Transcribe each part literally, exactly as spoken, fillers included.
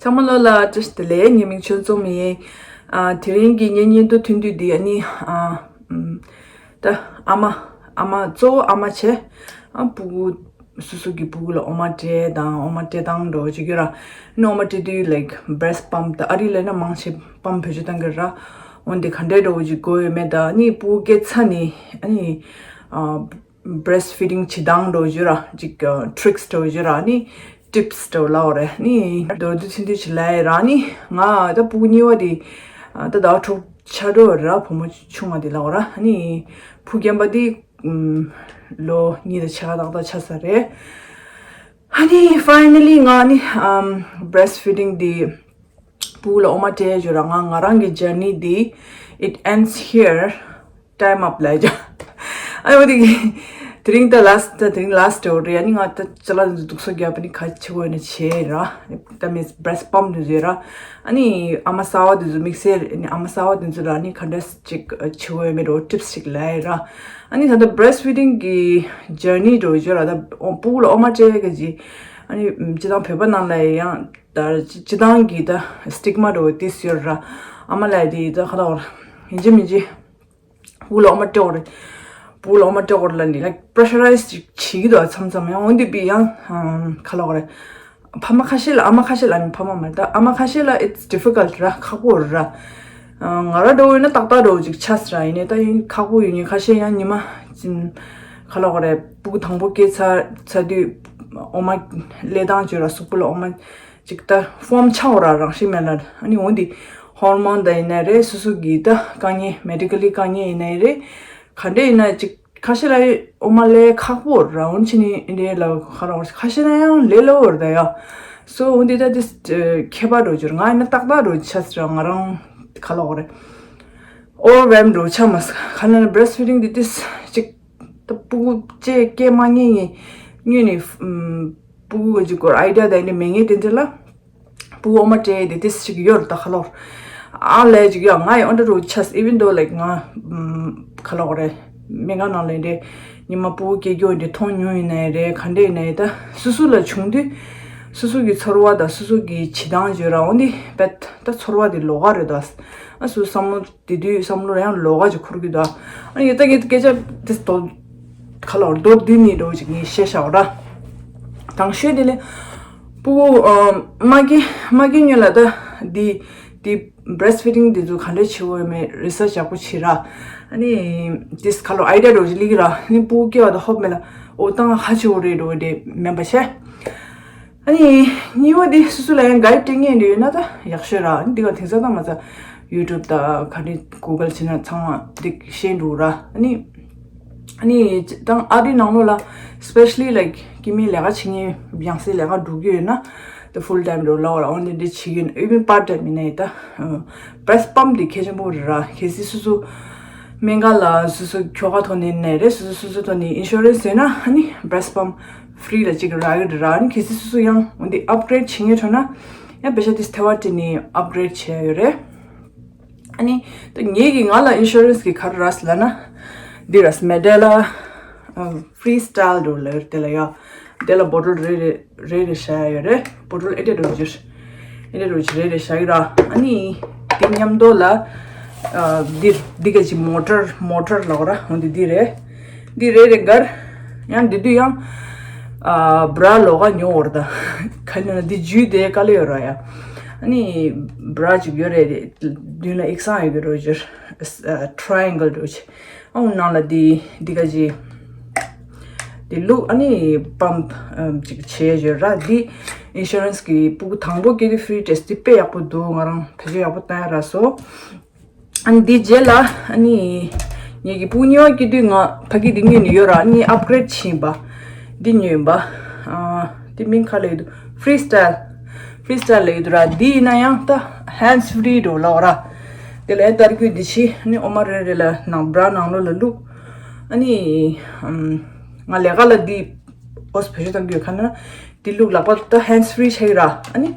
ཚང་མ་ལོ་ལ་བཀྲ་ཤིས་བདེ་ལེགས། ངའི་མིང་ཆོས་འཛོམས་ཡིན། ཨ། དེ་རིང་གི་ངའི་བརྙན་ཐུང་ཐུང་དུས་འདི་ཨ་ནི། ཨ། ཨམ། ད་ཨ་མ། ཨ་མ་གཙོ་བོ་ཨ་མ་བྱས། ཨ། སྤུ་གུ། སོ་སོ་གི་སྤུ་གུ་ལ་འོ་མ་སྤྲད་དང་འོ་མ་སྤྲད་སྟངས་འདྲ་བོ་ཅིག་ཡོད་ར། ཨ་ནི་འོ་མ་སྤྲད་དུས་like breast pump ད་ཨ་རི་ལ་ན་མང་ཆེ་པམ་བེད་སྤྱོད་གཏང་གི་ར། འོན་ཏེ་ག་འདྲས་འདྲ་བོ་ཅིག་དགོས་ཡོད་མེད་ད་ཨ་ནི་སྤུ་གུ་སྐྱེས་ཚར་ནས་ཨ་ནི། ཨ། breastfeeding བྱེད་སྟངས་འདྲ་བོ་ཅིག་ཡོད་ར། ཅིག་ཨ། tricks འདྲ་བོ་ཅིག་ཡོད་ར། ཨ་ནི་tips འདྲ་བོ་ལབ་དགོས་རེད། ཨ་ནི་མདོར་བསྡུས་ཚིག་འདི་ཅིག་ལབ་ཡ་ར། ཨ་ནི་ང་ད་སྤུ་གུ་གཉིས་པ་དེ་ཨ། ད་ཟླ་བ་དྲུག་ཆགས་འགྲོ་ར། བུ་མོ་ཆུང་བ་དེ་ལབ་དགོས་ར། ཨ་ནི་བུ་རྒན་པ་དེ་ཨམ། ལོ་གཉིས་དང་ཕྱེད་ཀ་ཏག་ཏག་ཆགས་ཚར་རེད། ཨ་ནི་finally ང་ནི་ཨམ། breastfeeding འདི་སྤུ་གུ་ལ་འོ་མ་སྤྲད་ཡ་ཅིག་ཡོད་ར། ང་ང་རང་གི་journey འདི་it ends here, time up ལབ་ཡ། ཨ་ནི་འོ་དེ་གི་དེ་རིང་ད་last ད་དེ་རིང་last འདྲ་བོ་རེད། ཨ་ནི་ང་ད་ཅ་ལག་འདི་ཚོ་སྡུག་སོ་རྒྱབ་ཨ་ནི་ག་བྱེད་དགོས་ཡོད་ན་བྱས་ར། That means breast pump འདི་ཚོ་ཡོད་ར། ཨ་ནི་ཨ་མ་གསར་པ་འདི་ཚོ་དམིགས་བསལ་ཨ་ནི་ཨ་མ་གསར་པ་འདི་ཚོ་ལ་ཨ་ནི་ག་འདྲས་ཅིག་བྱེད་དགོས་ཡོད་མེད་འདྲ་བོ་tips ཅིག་ལབ་ཡ་ར། ཨ་ནི་ད་ལྟ་breastfeeding གི་journey འདྲ་བོ་ཅིག་ཡོད་ར། ད་སྤུ་གུ་ལ་འོ་མ་སྤྲད་ཡ་གི་ཅིག་ཨ་ནི་སྤྱིར་བཏང་བོད་པ་ནང་ལ་ཡང་ད་སྤྱིར་བཏང་གི་ད་stigma འདྲ་བོ་ཏིས་ཡོད་ར། ཨ་མ་ལབ་ཡ་དེ་ད་ག་ལབ་དགོས་ར། ཡིན་གཅིག་མིན་གཅིག་སྤུ་གུ་ལ་འོ་མ་སྤྲད་དགོས་རེད། སྤུ་གུ་ལ་འོ་མ་སྤྲད་དགོས་རེད་ལབ་ནི་like pressurize ཅིག་བྱེད་ཀྱི་འདུག་མཚམས་མཚམས་ཡང་། འོན་ཏེ་བི་ཡང་ཨམ། ག་ལབ་དགོས་རེད། ཕ་མ་ཁ་ཤས་ལ་ཨ་མ་ཁ་ཤས་ལ་ནི་ཕ་མ་མ་རེད། ད་ཨ་མ་ཁ་ཤས་ལ་it's difficult ར། ཁག་པོ་རེད་ར། ང་རང་འདྲ་བོ་ཡིན་ན་ཏག་ཏག་འདྲ་བོ་ཅིག་ཆགས་སྲིད་ར། ཡིན་ནའི་ད་ཡིན་ཁག་པོ་ཡོད་ནི་ཁ་ཤས་ཡང་ཉི་མ་ཅིག་ག་ལབ་དགོས་རེད། སྤུ་གུ་དང་པོ་སྐྱེས་ཚར་ཚར་དུས་འོ་མ་ལེན་སྟངས་ཅིག་ཡོད་ར། གཟུགས་པོ་ལ་འོ་མ་ཅིག་ད་form ཆགས་འོ་ར། རང་བཞིན་མེད་ལ། ཨ་ནི་འོ་འདི་hormone ད་ཡིན་ན་རེད། སོ་སོ་གི་ད་དཀའ་ངལ་medically དཀའ་ངལ་ཡིན་ན་རེད། ག་འདྲས་ཡིན་ན་ཅིག་ཁ་ཤས་ལ་འོ་མ་ལས་ཁག་པོ་ར། འོན་ཆི་ནི་འདི་ལ་ཁ་ར་ཁ་ཤས་ལ་ཡང་ལས་སླ་བོར་ད་ཡ། སོ་འོ་འདི་ད་དེ་ཁྱད་པར་འགྲོ་རྒྱུར་ང་ཡིན་ན་ཏག་ཏག་འགྲོ་ཆ་ཟེར། ང་རང་ག་ལབ་དགོས་རེད། overwhelm འགྲོ་ཆ་མ་ཟེར། ག་ལབ་ན་breastfeeding འདི་དེ་ཅིག་ད་སྤུ་གུ་ཅེ་སྐྱེས་མ་ཉེ་ཉེ་ཉེ་ནི་སྤུ་གུ་གི་སྐོར་idea ད་ཡིན་ན་མེད་ངེས་དེ་འདྲ་ལ། སྤུ་གུ་འོ་མ་སྤྲད་དེ་དེ་ཞིག་ཡོད་རེད་ད་ཁ་ལོར། ཨ་ལས་ཅིག་ཡོད། ང་ཡི་འོ་འདྲ་རུ་ཆས། Even though like ང་ཁ་ལོག་རེད། སྨན་ཁང་ནང་ལ་འདྲེ་ཉི་མ་སྤུ་གུ་སྐྱེ་རྒྱུ་འདྲེ་མཐོང་མྱོང་ཡིན་ནའི་རེད། ག་འདྲ་ཡིན་ནའི་ད་སོ་སོ་ལ་བྱུང་དུས་སོ་སོ་གི་ཚོར་བ་དང་སོ་སོ་གི་བྱེད་སྟངས་བརྗོད་ར་འོ་འདི་བེད་ད་ཚོར་བ་འདི་ལོགས་ཀ་རེད་ད། ཨ་སོ་བསམ་བློ་དེ་དུས་བསམ་བློ་ཡང་ལོགས་ཀ་ཅིག་འཁོར་གི་འདུག་ཨ་ཡིན་ད་ངས་སྐད་ཆ་དེ་དོ་ཁ་ལོར་མདོར་བསྡུས་ནས་འགྲོ་བ་ཅིག་ངས་བཤད་བཞག་ར། དང་ཤོས་དེ་ལས་སྤུ་གུ་མ་སྐྱེས་མ་སྐྱེས་སྔོན་ལ་ད་འདི་འདི་breastfeeding འདི་ཚོ་ག་འདྲ་བྱེད་དགོས་མེད་research ཡག་པོ་བྱེད་ར། ཨ་ནི་དེས་ཁ་ལོ་idea འགྲོ་ཅིག་ལིག་ར། ཨ་ནི་སྤུ་གུ་སྐྱེ་བ་དང་ཧོབ་མེད་ལ་འོ་ཏང་ཧ་ཆེ་བོ་རེད་འགྲོ་དེ་མེན་པ་བྱས། ཨ་ནི་གཉིས་པ་དེ་སོ་སོ་ལ་ཡང་guide སྤྲད་མཁན་འདྲ་ཡོད་ན་ད་ཡག་ཤོས་ར། ཨ་ནི་འདི་ག་དེང་སང་ད་མ་ཚད་YouTube ད་ག་རེ་Google བྱས་ན་ཚང་མ་འདི་ཤེས་འགྲོ་ར། ཨ་ནི་ཨ་ནི་ད་ཨ་རི་ནང་ལོགས་ལ་especially like སྐྱེ་དམན་ལས་ཀ་བྱེད་མཁན་ཡང་སེ་ལས་ཀ་འགྲོ་གི་ཡོད་ན་ད་full time འགྲོ་ལ་འོ་ར་འོ་འདི་འདི་བྱེད་ཀྱི་ཡོད་ན་even part time ཡིན་ནའི་ད་breast pump འདི་གལ་ཆེན་པོ་རེད་ར། གལ་སྲིད་སོ་སོ་སྨན་ཁང་ལ་སོ་སོ་ཁྱོ་ག་ཐོག་ནས་ནས་རེད། སོ་སོ་སོ་སོ་ཐོག་ནས་insurance ཡོད་ན་ཨ་ནི་breast pump free ལ་གཅིག་རག་གི་རེད་ར། ཨ་ནི་གལ་སྲིད་སོ་སོ་ཡང་འོ་འདི་upgrade བྱེད་མཁན་ཐོན་ན་ཡང་པེ་ཤ་དེ་ཐེ་བ་དེ་ནི་upgrade བྱས་ཡོད་རེད། ཨ་ནི་ད་ངེད་ཀྱི་ང་ལ་insurance གི་ག་རེ་རག་ལབ་ན་འདི་ར་Medela Freestyle འགྲོ་ལ་ཡོད་དེ་ལ་ཡ། དེ་ལ་bottle རེ་རེ་རེ་རེ་བཞག་ཡ་ཡོད་རེད། bottle ཨེ་འདྲ་འགྲོ་རྒྱུར་ཨེ་འདྲ་འགྲོ་རྒྱུ་རེ་རེ་བཞག་ཡོད་ར། ཨ་ནི་དེ་མཉམ་དུ་ལ་འདི་འདི་ག་ཅིག་motor motor ལོག་ར། འོ་འདི་འདི་རེད། འདི་རེ་རེ་འགར་ཡང་འདི་དུས་ཡང་bra ལོག་ག་ཉོ་འོར་ད་ག་ནི་ན་འདི་ཇུས་དེ་དཀའ་ལས་ཡོད་ར་ཡ། ཨ་ནི་bra ཅིག་ཡོད་རེད། མདུན་ལ་ཨིག་སང་ཡོད་གི་རོ་རྒྱུར་triangle འགྲོ་ཆེ། ཨའུ་ནང་ལ་འདི་འདི་ག་ཅི། འདི་བླུགས་ཨ་ནི་pump ཅིག་བྱས་ཡོད་ར། འདི་insurance གི་སྤུ་གུ་དང་པོ་སྐྱེ་དུས་free test འདི་དཔེ་ཡག་པོ་འདུག་ང་རང་བེད་སྤྱོད་ཡག་པོ་བཏང་ཡ་ར་སོ། ཨ་ནི་འདི་རྗེས་ལ་ཨ་ནི་ངེད་ཀྱི་སྤུ་གུ་གཉིས་པ་སྐྱེ་དུས་ང་ཕ་གི་འདི་ཉོས་ནས་ཡོད་ར། ཨ་ནི་upgrade བྱས་པ་འདི་ཉོས་པ། ཨ་འདི་མིང་ག་ལབ་ཡོད་འདུག Freestyle Freestyle ལབ་ཡོད་ར། འདི་ཡིན་ན་ཡང་ད་hands free འགྲོ་ལབ་ར། དེ་ལ་ཡང་ཏར་སྐུད་འདི་ཕྱི་ནི་ཨོ་མ་རེ་རེ་ལ་ནང་bra ནང་ལོགས་ལ་བླུགས། ཨ་ནི་ང་ལས་ཀ་ལ་འདི་ཨོས་བེད་སྤྱོད་གཏང་གི་ཡོད་ཁ་ན་འདི་བླུགས་ལག་པ་ད་hands free ཆགས་ཀྱི་ར། ཨ་ནི་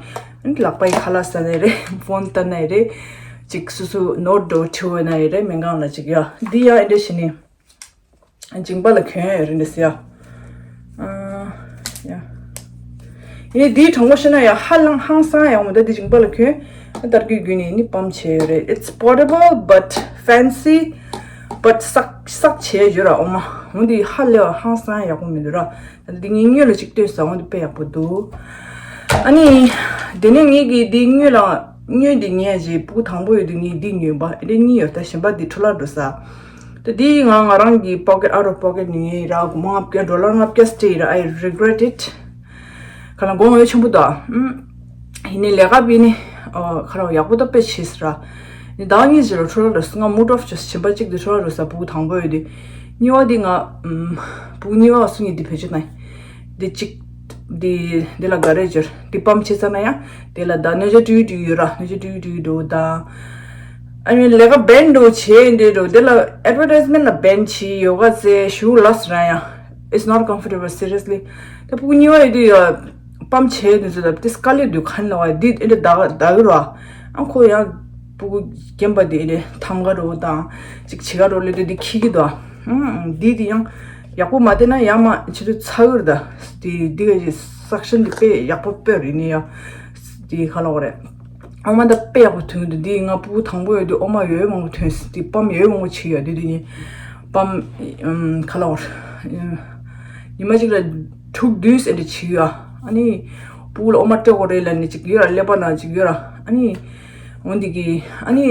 ཨ་ནི་ལག་པ་ཡི་ཁ་ལག་ཟ་ནའི་རེད། ཕོན་ལྟ་ནའི་རེད། ཅིག་སོ་སོ་note འགྲོ་བྲིས་འོས་ནའི་རེད། སྨན་ཁང་ལ་ཅིག་ཡ་འདི་ཡ་ཨེ་འདྲ་བྱས་ནི། མཇིང་པ་ལ་གྱོན་ཡོད་རེད་འདྲ་ཟེར་ཡ། ཨ་ཡ། ཡིན་ནའི་འདིའི་གྲངས་པོ་བཤད་ན་ཡང་ཧ་ལམ་ཧང་སང་ཡག་མོ། ད་འདི་མཇིང་པ་ལ་གྱོན། ཨ་ཏར་སྐུད་བརྒྱུད་ནས་ནི་པམ་བྱས་ཡོད་རེད། It's portable but fancy, but སག་སག་བྱས་ཡོད་ར། ཨོ་མ། འོ་འདི་ཧ་ལས་པ་ཧང་སང་ཡག་པོ་མི་འདུག་ར། འདི་ངས་སྔོན་ལ་གཅིག་ལྟོས་ས། འོ་འདི་དཔེ་ཡག་པོ་འདུག་ཨ་ནི། དེ་ནས་ངས་ཀྱིས་འདི་སྔོན་ལ་སྔོན་འདི་ཉལ་རྗེས་ཕྲུ་གུ་དང་པོ་ཡོད་དུས་ངས་འདི་ཉོས་པ། འདི་གཉིས་ཡོད། ད་གཞན་པ་འདི་འཕྲོ་བརླག་འགྲོ་ས། ད་འདི་ང་ང་རང་གི་པོ་ཀེ་ཊི་out of pocket ནས་ཉོས་ར། སྒོར་མོ་ལྔ་བརྒྱ། ཌོ་ལར་ལྔ་བརྒྱ་སྤྲད་ཡིན་ར། I regret it. ག་ལ་དགོངས་ཡོད་ཆེན་པོ་ད། ཨུམ། ཡིན་ནའི་ལས་ཀ་བྱས་ནས། ཨོ། ཁ་ལོ་ཡག་པོ་ད་དཔེ་བྱས་ཟེར་ར། ནི་ཟླ་བ་གཉིས་ཙམ་ལ་འཕྲོ་བརླག་འགྲོ་ས། ང་mood off བྱས། གཞན་པ་གཅིག་དེ་འཕྲོ་བརླག་འགྲོ་ས། ཕྲུ་གུ་དང་པོ་ཡོད་དུས། གཉིས་པ་དེ་ང་། ཨུམ། ཕྲུ་གུ་གཉིས་པ་སུ་གཉིས་དེ་བེད་སྤྱོད་གནང་། དེ་གཅིག་དེ་དེ་ལ་ག་རེ་སྦྱར། དེ་པམ་བྱས་ཚར་ན་ཡང་དེ་ལ་ད་སྣོད་ཆས་སྤྲོད་སྤྲོད་ཡོད་ར། སྣོད་ཆས་སྤྲོད་སྤྲོད་འགྲོ་ད། ཨ་ནི་ལས་ཀ་བན་འགྲོ་བྱས་འདྲ་འགྲོ། དེ་ལ་ཨེཌ་ཝར་ཊའིཛ་མེན་ཊི་ལ་བན་བྱས། ཡོ་ག་རྩེ། ཞུ་ལ་སི་ར་ཡང་། It's not comfortable, seriously. ད་ཕྲུ་གུ་གཉིས་པ་ཡོད་དུས་ཡ། པམ་བྱས་དུས་ཚོད་ལ་དེ་དཀའ་ལས་འདུག་ག་ལ་བ་འདི་ཨེ་འདྲ་ད་ག་ད་གི་ར། ཨ་ཁོ་ཡང་ཕྲུ་གུ་རྒན་པ་དེ་ཨེ་འདྲ་ཐང་ག་རོ་དང་ཅིག་བྱེད་ག་རོ་ལས་དུས་འདི་ཁྱི་གི་དོ། ཨང་། འདི་དེ་ཡང་ཡག་པོ་མ་བལྟས་ན་ཡང་མ་ཕྱི་དུས་ཚ་གི་རེད་ད། དེ་འདི་ག་ཅིག་སག་ཤན་དེ་དཔེ་ཡག་པོ་དཔེ་རེད་ནི་ཡ། དེ་ག་ལ་བ་རེད། ཨ་མ་ད་དཔེ་ཡག་པོ་ཐོན་གི་འདུག་འདི་ང་ཕྲུ་གུ་དང་པོ་ཡོད་དུས་ཨོ་མ་ཡོད་མང་པོ་ཐོན་སོང་། དེ་པམ་ཡོད་མང་པོ་བྱས་ཡོད་དུས་དེ་ནི་པམ། ཨམ། ག་ལ་བ་རེད། ཉི་མ་གཅིག་ལ་དྲུག་བདུན་ཨེ་འདྲ་བྱེད་ཡ། ཨ་ནི་ཕྲུ་གུ་ལ་ཨོ་མ་སྤྲད་དགོས་རེད་ལབ་ནས་ཅིག་ཡོད་ར། ཀླད་པ་ནང་ཅིག་ཡོད་ར། ཨ་ནི་འོ་འདི་གི་ཨ་ནི།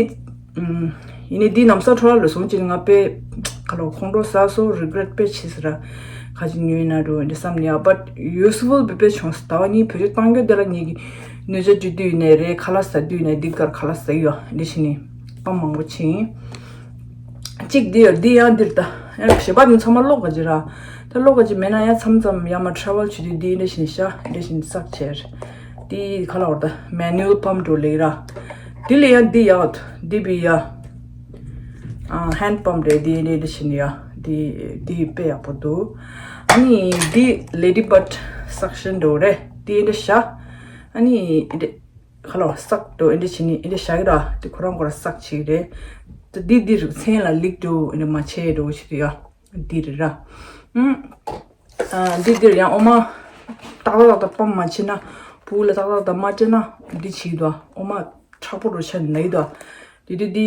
ཨམ། ཡིན་ནའི་འདི་ནམ་ས་འཕྲོ་བརླག་ལ་སོང་ཅིག་ང་དཔེ་ག་ལ་ཁོང་ཁྲོ་ཟ་སོང་། རི་གི་རེཊ་དཔེ་བྱས་ཟེར་ར། ཁ་ཅིག་ཉོས་ན་འགྲོ་འདི་བསམ་ནས་ཡ། བཊ་ཡུ་སི་ཕུལ་དཔེ་དཔེ་བྱུང་སོང་། ཟླ་བ་གཉིས་བེད་སྤྱོད་བཏང་རྒྱུ་དེ་ལ་ངེད་ཀྱི་སྣོད་ཆས་སྤྲོད་དུས་ནས་རེད། ཁ་ལག་ཟ་དུས་ནས། འདི་གར་ཁ་ལག་ཟ་ཡོད། འདི་བྱས་ནས་པམ་མང་པོ་བྱིན། གཅིག་འདི་ཡོད། འདི་ཡང་འདིར་ད། ཡང་གཞན་པ་འདི་ཚང་མ་ཀློག་ག་ཅི་ར། ད་ཀློག་ག་ཅི་མེད་ན་ཡང་མཚམས་མཚམས་ཡར་མར་ཊ་རེ་ཝལ་བྱེད་དུས་འདི་འདྲ་བཞིན་ཤ་འདྲ་བཞིན་བསགས་བྱས། འདི་ག་ལ་བར་ད་མེ་ནུ་ཨལ་པམ་འགྲོ་ལེགས་ར། འདི་ལས་ཡང་འདི་ཡག་འདི་བི་ཡ། ཨ། ཧེན་པམ་རེད། འདི་འདྲ་འདྲ་བཞིན་ཡ། འདི་འདི་དཔེ་ཡག་པོ་འདུག་ཨ་ནི་འདི་ལེ་ཌི་བཊ་སག་ཤན་འགྲོ་རེད། འདི་འདྲ་ཤ། ཨ་ནི་འདི། ཁ་ལོ་སག་ཏོ་ཨེ་འདྲ་བྱས་ནི་ཨེ་འདྲ་བཞག་གི་ར། དེ་ཁོ་རང་ཁོ་རང་སག་བྱེད་ཀྱི་རེད། ད་འདི་འདི་རིགས་མཚན་ལ་ལིག་འགྲོ་ཨེ་འདྲ་མ་བྱས་འགྲོ་བྱེད་དུ་ཡ། འདི་རེད་ར། ཨུམ། ཨ། འདི་འདིར་ཡང་ཨོ་མ་ཏག་ཏག་ཏག་ཏག་པམ་མ་བྱེད་ན། བུ་ལ་ཏག་ཏག་ཏག་མ་སྤྲད་ན་འདི་བྱེད་ཀྱི་འདུག་ཨོ་མ་མཁྲེགས་པོ་འགྲོ་ཆ་ནི་ན་ཡི་འདུག་འདི་འདི་འདི།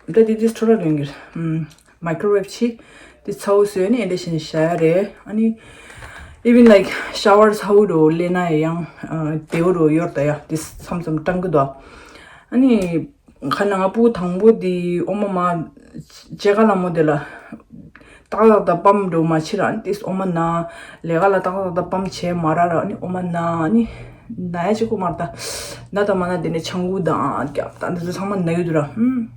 ད་འདི་འདི་འཕྲོ་བརླག་ཡོང་གི་རེད། ཨུམ། མའི་ཀྲོ་ཝེབ་བྱས། དེ་ཚ་བོ་བཟོས་ནས་ཨེ་འདྲ་བྱས་ནས་བཞག་ཡ་རེད། ཨ་ནི། even like shower ཚ་བོ་འགྲོ་སླེབས་ན་ཡང་། ཨ། བདེ་བོ་འགྲོ་ཡོད་ད་ཡ། དེ་མཚམས་མཚམས་སྐྲངས་ཀྱི་འདུག་ཨ་ནི། ཁ་ན་ང་ཕྲུ་གུ་དང་པོ་དེ་ཨོ་མ་མ། ཅེ་ཀ་ལ་མོ་དེ་ལ། ཏག་ཏག་ཏག་པམ་འགྲོ་མ་བྱེད་ར། ཨ་ནི་དེ་ཨོ་མ་ན། ལས་ཀ་ལ་ཏག་ཏག་ཏག་པམ་བྱས་མ་ར་ར། ཨ་ནི་ཨོ་མ་ན། ཨ་ནི། ན་ཡ་ཅིག་ཁོ་མར་ད། ན་ད་མ་ན་དེ་ནས་ཆང་ཁུ་དང་རྒྱབ་དང་འདི་ཚོ་ཚང་མ་ན་ཡོད་དུ་ར། ཧུམ།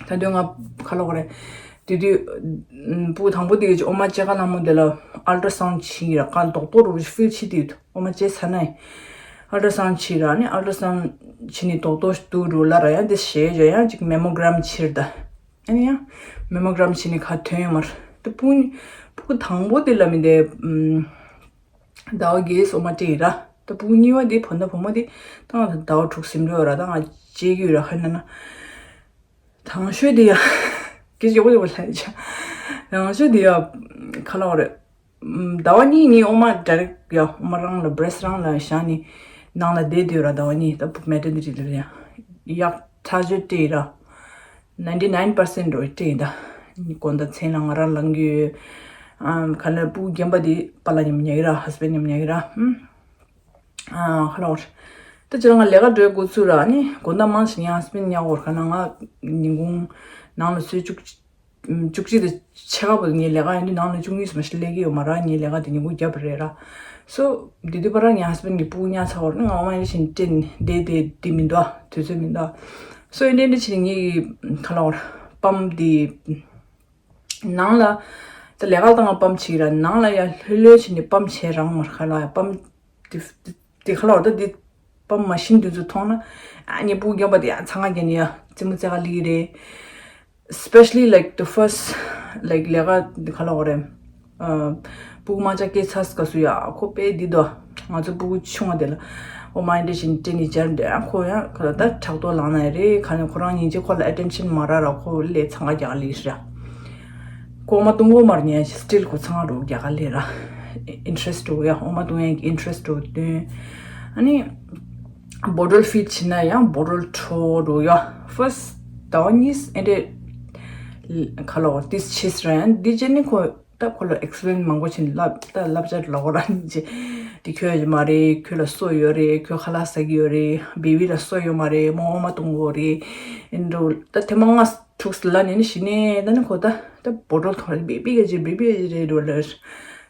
ད་དུང་ང་ཁ་ལོག་རེད། དེ་དུས། ཨུམ། ཕྲུ་གུ་དང་པོ་དེ་གི་ཨོ་མ་ཅེ་ཀ་ལ་མོ་དེ་ལ་ཨལ་ཊ་སའུན་བྱིན་གི་ར། གང་རྡོག་རྡོག་རུ་ཕིལ་བྱེད་དེ་ཡོད། ཨོ་མ་ཅེ་ཚ་ན་ཡི། ཨལ་ཊ་སའུན་བྱིན་ར། ཨ་ནི་ཨལ་ཊ་སའུན་བྱིན་ནི་རྡོག་རྡོག་དུ་རུ་ལ་ར་ཡང་དེ་ཞེས་བྱ་ཡང་ཅིག་མེ་མོ་གྷ་རམ་བྱེད་ད། ཨ་ནི་ཡང་མེ་མོ་གྷ་རམ་བྱིན་ནི་ཁ་ཐོན་ཡོད་མ་ར། དེ་ཕྲུ་གུ་ཕྲུ་གུ་དང་པོ་དེ་ལ་མི་དེ། ཨུམ། ཟླ་བ་བརྒྱད་ཨོ་མ་སྤྲད་ཡི་ར། དེ་ཕྲུ་གུ་གཉིས་པ་དེ་བོད་ཟླ་བོ་མོ་དེ་ད་ང་ཟླ་བ་དྲུག་ཟིན་འགྲོ་ཡོད་ར། ད་ང་བརྗེད་ཀྱི་ཡོད་ར། ཧ་ན་ན། དང་ཤོས་དེ་ཡ། གི་ཡོག་ཡོག་ལ་ཡ་ཆ། དང་ཤོས་དེ་ཡ། ག་ལ་བ་རེད། ཟླ་བ་གཉིས་གཉིས་ཨོ་མ་ཌའི་རེག་ཡ། ཨོ་མ་རང་ལ་བྷི་རེ་སི་རང་ལ་བཞག་ནི། ནང་ལ་བསྡད་དུས་ར་ཟླ་བ་གཉིས། ད་བུ་མེ་ཊར་ནི་ཊི་ལ་ཡ། ཡག་ཐག་ཆོད་སྤྲད་ཡི་ར། ནའིན་ཊི་ནའིན་པར་སེན་ཊི་འགྲོ་སྤྲད་ཡི་ད། དགོང་དག་མཚན་ལ་ང་རང་ལངས་ཀྱི་ཡོད། ཨམ། ག་ལ་ཕྲུ་གུ་རྒན་པ་དེ་པཱ་ལགས་མཉམ་ཉལ་གི་ར། ཧས་བྷེན་ཌི་མཉམ་ཉལ་གི་ར། ཨམ། ཨ། ཁ་ལོར། ད་ཅི་རང་ང་ལས་ཀ་འགྲོའི་འགོ་ཚུགས་ར། ཨ་ནི་དགོང་དག་མང་ཞིག་ངའི་ཧས་བྷེན་ཌི་ཉལ་བར་ག་ན། ང་ཉིན་གུང་ནང་ལ་ཚོད་བཅུ་བཅུ་གཅིག་དང་ཕྱེད་ཀ་བར་ངའི་ལས་ཀ་ཡིན་དུས་ནང་ལ་བཅུ་གཉིས་སུ་མ་ཞིག་སླེབས་ཀྱི་ཡོད་མ་ར། ངའི་ལས་ཀ་དེ་ཉིན་གུང་བརྒྱབ་པ་རེད་ར། སོ། དེ་དུས་པ་ར་ངའི་ཧས་བྷེན་ཌི་གི་ཕྲུ་གུ་ཉལ་ཚར་བར་ང་ཨོ་མ་ཡིན་ཞིང་སྤྲད་ནས་བསྡད་བསྡད་དེ་མི་འདུག་དུས་ཚོད་མི་འདུག་སོ་ཡིན་དེ་འདྲ་བྱས་ནས་ངའི་གི་ཁ་ལོར་པམ་དེ། ནང་ལ། ད་ལས་ཀ་བཏང་བ་པམ་བྱེད་ཀྱི་ར། ནང་ལ་ཡ་ལྷོད་ལྷོད་བྱས་ནས་པམ་བྱེད་རང་མར་ཁ་ལ་ཡ་པམ། དེ་དེ་ཁ་ལ་བ་ད་དེ་པམ་མ་ཤིན་དུས་ཚོད་མཐོང་ན། ཨ་ནི་ཕྲུ་གུ་རྒན་པ་དེ་ཡ་ཚང་ང་རྒྱ་ནི་ཡ་རྩེད་མོ་རྩེ་ག་ལི་གི་རེད། Especially like the first, like ལས་ཀ་དེ་ཁ་ལ་བ་རེད། ཨ། ཕྲུ་གུ་མ་ཅག་སྐྱེས་ཚར་སྐབས་སུ་ཡ་ཁོ་དཔེ་འདི་དོ། ང་ཚོ་ཕྲུ་གུ་ཆུང་བ་དེ་ལ་ཨོ་མ་ཡིན་འདྲ་བཞིན་སྤྲད་ནས་སྦྱར་འདྲ། ཨ་ཁོ་ཡང་ཁ་ལ་ད་ཕྲག་དོག་ལངས་ན་རེད། ཁ་ནས་ཁོ་རང་ཉིན་གཅིག་ཁོ་ལ་ཨེ་ཊེན་ཤན་མ་རག་ར། ཁོ་ལས་ཚང་ག་རྒྱག་ག་ལས་ར། ཁོ་མ་གཏོང་གོ་མར་ཉན་ཞིག་སི་ཊིལ་ཁོ་ཚང་ག་རོགས་རྒྱག་ག་ལས་ར། ཨིན་ཊི་རེ་སི་འགྲོ་ཡ། འོ་མ་བཏུང་ཡ་གི་ཨིན་ཊི་རེ་སི་འགྲོ་བཏོན། ཨ་ནི་བོ་ཊལ་ཕི་ཌི་བྱེད་ན་ཡང་བོ་ཊལ་འཕྲོ་འགྲོ་ཡ། ཕར་སི་ཊི་ཟླ་བ་གཉིས་ཨེ་འདྲས་ཁ་ལོ་ཏིས་ཆིས་ར་ཡང་འདི་བྱས་ནི་ཁོ་ད་ཁོ་ལ་ཨེག་སི་པི་ལེན་མང་པོ་བྱས་ནས་ལབ་ད་ལབ་ཅག་ལ་ཁོ་རང་ཅི་འདི་ཁྱོད་ཡོད་མ་རེད། ཁྱོད་ལ་སོ་ཡོད་རེད། ཁྱོད་ཁ་ལག་ཟ་གི་ཡོད་རེད། བེ་བི་ལ་སོ་ཡོད་མ་རེད། མོ་འོ་མ་བཏུང་དགོས་རེད། ཨེ་འགྲོ་ད་ཐེངས་མ་ལྔ་དྲུག་ལ་ནས་ནི་གཞི་ནས་ད་ནི་ཁོ་ད་ད་བོ་ཊལ་ཐོག་ལ་བེ་བི་ག་ཅི་བེ་བི་ག་ཅི་རེད་འགྲོ་ལ།